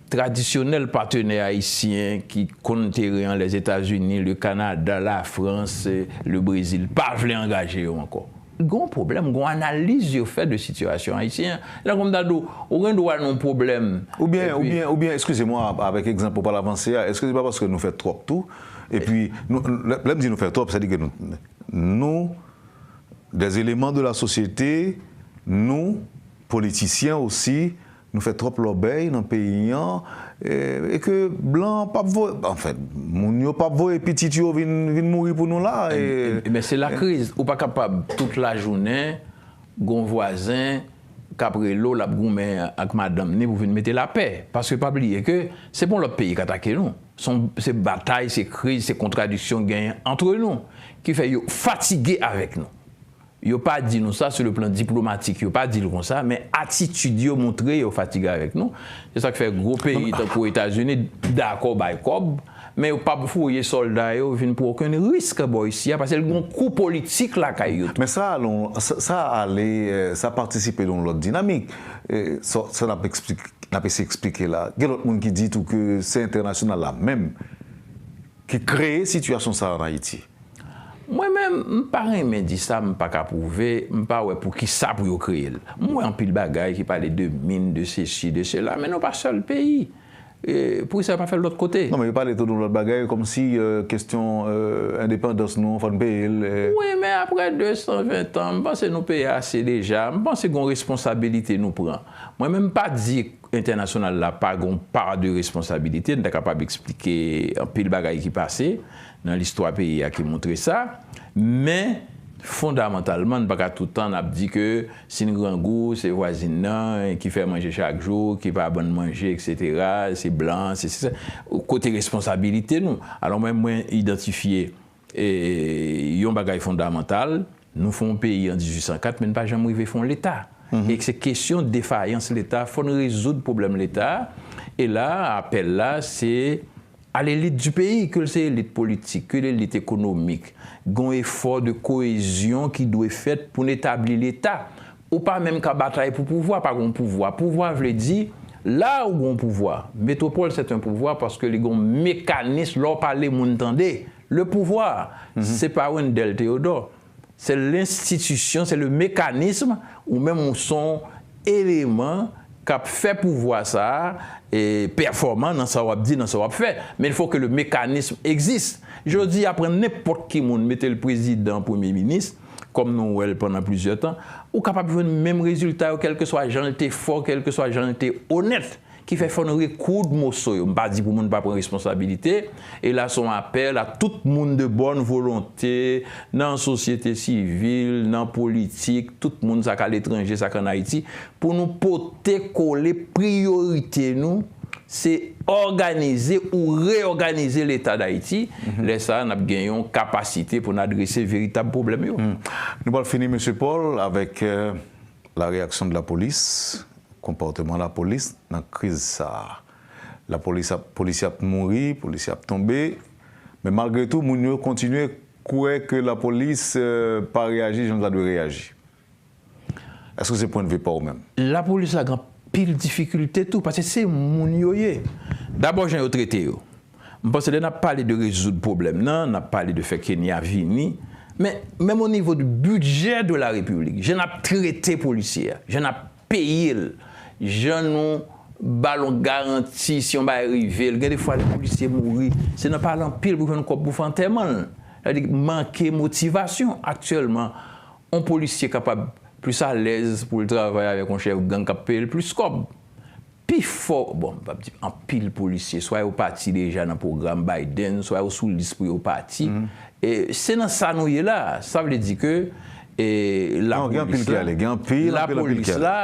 tradisyonèl patenè ayisyen ki konn teren an, Lèzetazini, le Kanada, Lafrans, le Brezil, pa vle angaje yo ankò? Gon pwoblèm, gon analiz yo fè de sitiyasyon ayisyen an. Lè kòm ta di w, ou gen dwa nan yon pwoblèm. Oubyen, epi- oubyen, oubyen, eskize mwen, avèk egzanp ou pral avanse a, èske se pa paske nou fè twòp tou? Epi, nou, lè, lè m di nou fè twòp, sa di ke nou, nou, des éléments de la société, nou, politisyen osi, nou fè twòp lòbèy nan peyi an, e, e ke blan p ap voye, anfen, moun yo p ap voye pitit yo vin, vin mouri pou nou la. E, Men se lakriz. Ou pa kapab tout lajounen gon vwazen k ap rele w, l ap goumen ak madanm ni pou vin mete lapè. Paske pa bliye ke se pa yon lòt peyi k atake nou. Se yon- se batay, se kriz, se kontradiksyon k genyen antre nou ki fè yo fatige avèk nou. Yo pa di nou sa sou le plan diplomatik, yo pa di l konsa, men atitid yo montre yo fatige avèk nou. Se sa k fè gwo peyi tankou Etazini dakò bay kòb, men yo p ap voye sòlda yo vin pran okenn risk bò isi a, paske l gen yon kou politik lakay yo tou. Men sa ale, sa, sa ale, eh, sa patisipe nan yon lòt dinamik. Eh, sa, sa n ap eksplike, n ap eseye eksplike la. Gen lòt moun ki di tou ke se entènasyonal la menm ki kreye sitiyasyon sa a ann Ayiti. Mwen menm, m pa renmen di sa, m pa ka pwouve, m pa wè poukisa pou yo kreye l. M wè anpil bagay ki pale de min, de sesi, de sela, men nou pa sèl peyi. E, poukisa yo pa fè l lòt kote? Non, men yo pale tou de yon lòt bagay, kòmsi, euh, kesyon, euh, endepandans nou, fò n peye l, euh. Wi, men apre de san ven tan, m panse nou peye ase deja. M panse gon responsabilite nou pran. Mwen menm, m pa di entènasyonal la pa gon pa de responsabilite, n ta kapab eksplike anpil bagay ki pase nan listwa peyi a ki montre sa, men fondamantalman, n pa ka tout tan n ap di ke si n grangou, se vwazin nan ki fè manje chak jou, ki pa ban n manje, etsetera, se blan, se, se, se, kote responsabilite nou? Alò mwen, mwen idantifye e, yon bagay fondamantal, nou fè yon peyi an dizuit san kat, men n pa janm rive fè yon Leta. E se kesyon defayans Leta, fò n rezoud pwoblèm Leta. E la, apèl la, se à l'élite du pays, ke l se elit politik, ke l elit ekonomik, gen yon efò de koyezyon ki dwe fèt pou n etabli Leta. Ou pa menm ka batay pou pouvwa, pa gen yon pouvwa. Pouvwa vle di, la ou gen yon pouvwa. Metropole, c'est un pouvoir paske li gen yon mekanis, lè w pale, moun tande. Le pouvoir, se pa Wendell Theodore. Se lenstitisyon, se le mécanisme, ou menm ou se yon eleman k ap fè pouvwa sa a, e, pèfòman nan sa w ap di, nan sa w ap fè. Men il faut que le mécanisme existe. Jodi a, pran nenpòt ki moun, mete l prezidan, premye minis, kòm nou wè l pandan plizyè tan, ou kapab jwenn menm rezilta yo, kèlkeswa jan l te fò, kèlkeswa jan l te onèt. Ki fè fò n rekoud moso yo. M pa di pou moun pa pran responsabilite. E la, se yon apèl a tout moun de bòn volonte, nan sosyete sivil, nan politik, tout moun, sa k aletranje, sa k ann Ayiti, pou nou pote kole priyorite nou, se òganize ou reyòganize Leta d Ayiti. Lè sa a, n ap gen yon kapasite pou n adrese veritab pwoblèm yo. Nou pral fini, mesye Paul, avèk, euh, la réaction de la police, konpòteman lapolis nan kriz sa a. Lapolis ap, polisye ap mouri, polisye ap tonbe, men malgre tou, moun yo kontinye kwè ke lapolis, euh, pa reyaji jan l ta dwe reyaji. Èske se pwennvi pa w menm? Lapolis la gen anpil difikilte tou, paske se moun yo ye. Dabò, jan yo trete yo. M panse lè n ap pale de rezoud pwoblèm nan, n ap pale de fè Kenya vini, men menm o nivo di bidjè de la Repiblik, jan n ap trete polisye a, jan n ap peye l, jan nou ba l yon garanti si yon bagay rive l. Gen de fwa lè polisye mouri, se nan pale anpil pou jwenn kòb pou fè antèman l. Sa vle di manke motivasyon. Aktyèlman, yon polisye kapab plis alèz pou l travay avèk yon chèf gang k ap peye l plis kòb. Pifò, bon, m p ap di anpil polisye, swa yo pati deja nan pwogram Biden, swa yo sou lis pou yo pati. E se nan sa nou ye la. Sa vle di ke, e, lapolis la, lapolis la,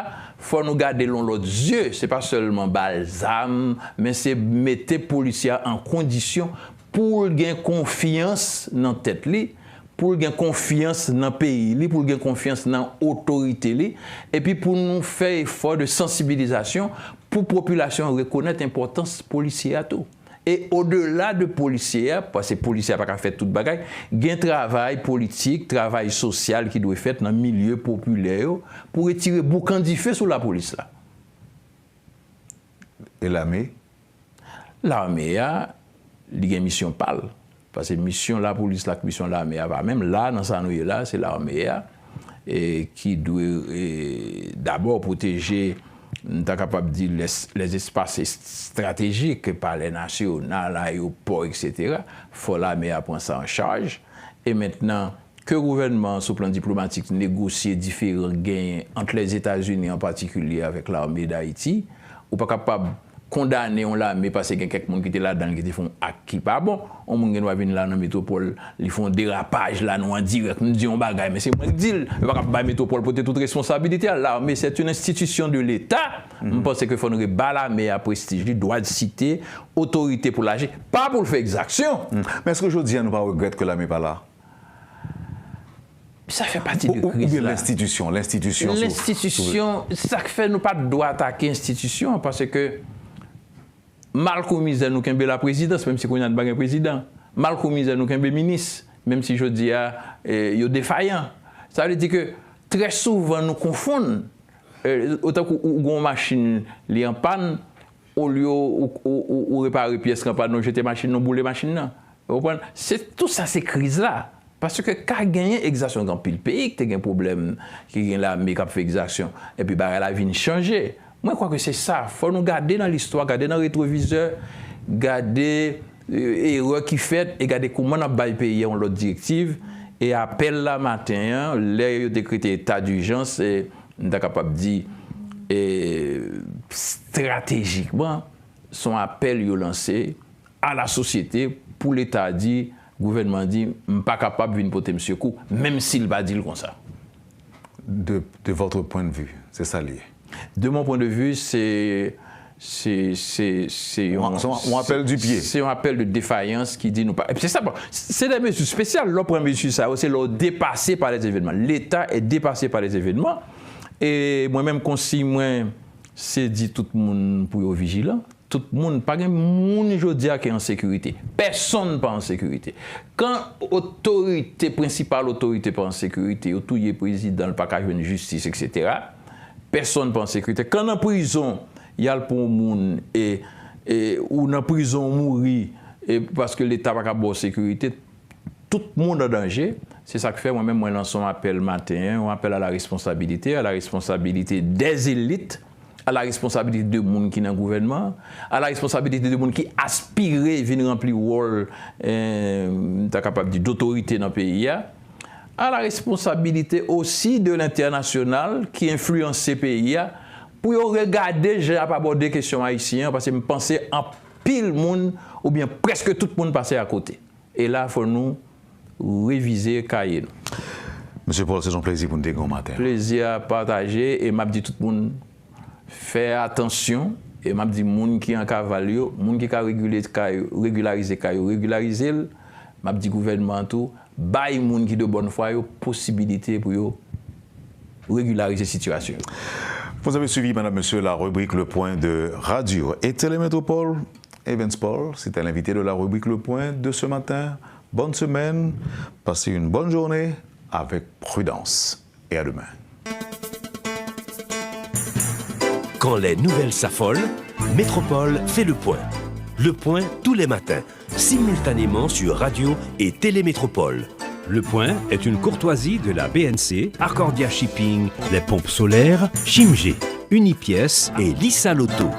fò nou gade l yon lòt zye. Se pa sèlman ba l zam, men se mete polisye a an kondisyon pou l gen konfyans nan tèt li, pou l gen konfyans nan peyi li, pou l gen konfyans nan otorite li, epi pou nou fè efò de sansibilizasyon pou popilasyon an rekonèt enpòtans polisye a tou. E odela de polisye a, paske polisye a pa ka fè tout bagay, gen travay politik, travay sosyal ki dwe fèt nan milye popilè yo pou retire boukan dife sou lapolis la. E lame? Lame a, li gen misyon pa l. Paske misyon lapolis la ak misyon lame a pa menm. La, nan sa nou ye la, se lame a, e, ki dwe, e, dabò pwoteje, m ta kapab di, les, les espaces stratégiques, palè nasyonal, ayewopò, etsetera. Fò lame a pran sa an chaj. E mentnan, ke gouvènman an, sou plan diplomatik, negosye diferan genyen ant Lèzetazini an patikilye avèk lame Dayiti, ou pa kapab kondane yon lame paske gen kèk moun ki te ladan l ki te fè yon ak ki pa bon. Yon moun gen dwa vin la nan metwopòl, li fè yon derapaj la, nou an dirèk, m di yon bagay, men se mwen k di l. Yo pa kapab bay metwopòl pote tout responsabilite a. Lame, c'est une institution de l'État. M panse ke fò n reba lame a prestij li, dwa de site, otorite pou l aji, pa pou l fè egzaksyon. Men èske jodi a nou pa regrèt ke lame pa la? Sa fè pati de kriz la. Ou, ou byen lenstitisyon, lenstitisyon sou, lenstitisyon, sa k fè nou pa t dwe atake enstitisyon an, paske mal kou mizè nou kenbe laprezidans, menm si kounye a n pa gen prezidan. Mal kou mizè nou kenbe minis, menm si jodi a, e, yo defayan. Sa vle di ke trè souvan nou konfonn, e, otankou ou, ou gen yon machin, li an pàn, olye ou, ou, ou, ou repare pyès ki an pàn, ou jete machin nan, ou boule machin nan. Ou konprann? Se, tout sa se kriz la. Paske ka genyen egzaksyon, gen anpil peyi ki te gen pwoblèm, ki gen lame k ap fè egzaksyon, epi bagay la vin chanje. Mwen kwè ke se sa. Fò nou gade nan listwa, gade nan retwovizè, gade, e, erè ki fèt, e gade kouman n ap bay peyi a yon lòt direktiv. E apèl la maten an, lè yo dekrete eta dijans, e, m ta kapab di, e, estratejikman, se yon apèl yo lanse a la sosyete pou Leta di, gouvènman di, m pa kapab vin pote m sekou, menm si l pa di l konsa. De, de votre point de vue, se sa l ye? De mon point de vue, se, se, se, se yon, se yon apèl du pied. Se yon apèl de defayans ki di nou pa. Se sa, bon, se de mezi espesyal. Lè w pran mezi sa yo, se lè w depase pa lèzevènman. Leta est dépassé par les événements. E mwen menm, konsiy mwen, se di tout moun pou yo vijilan. Tout moun, pa gen moun jodi a ki an sekirite. Pèsonn pa an sekirite. Kan otorite, prensipal otorite pa an sekirite, yo touye prezidan, l pa ka jwenn jistis, etsetera. Pèsonn pa an sekirite. Kan nan prizon, y al pran yon moun, e, e, ou nan prizon, ou mouri, e paske Leta pa ka ba w sekirite, tout moun an danje. Se sa k fè mwen menm mwen lanse yon apèl maten an, yon apèl à la responsabilité, à la responsabilité des élites, à la responsabilité de moun ki nan gouvènman an, à la responsabilité de moun ki aspire vin ranpli wòl, eh, m ta kapab di, dotorite nan peyi a, à la responsabilité aussi de l'international ki enfliyanse peyi a, pou yo regade jan y ap abòde kesyon ayisyen an, paske m panse anpil moun, oubyen prèske tout moun pase akote. E la, fò nou revize kaye nou. Mesye Paul, se yon plezi pou n te gen w maten an. Plezi a pataje, e m ap di tout moun, fè atansyon, e m ap di moun ki an kaval yo, moun ki ka regile kay yo, regilarize kay yo, regilarize l. M ap di gouvènman an tou, bay moun ki de bòn fwa yo posibilite pou yo regilarize sitiyasyon yo. Vous avez suivi, mesdames, messieurs, la rubrique Le Point de Radio et Télémétropole. Evans Paul, c'était l'invité de la rubrique Le Point de ce matin. Bonne semaine, passez une bonne journée avec prudence et à demain. Quand les nouvelles s'affolent, Métropole fait le point. Le Point tous les matins, simultanément sur Radio et Télé Métropole. Le Point est une courtoisie de la B N C, Accordia Shipping, les pompes solaires, Chimgé, Unipièces et Lisa Lotto.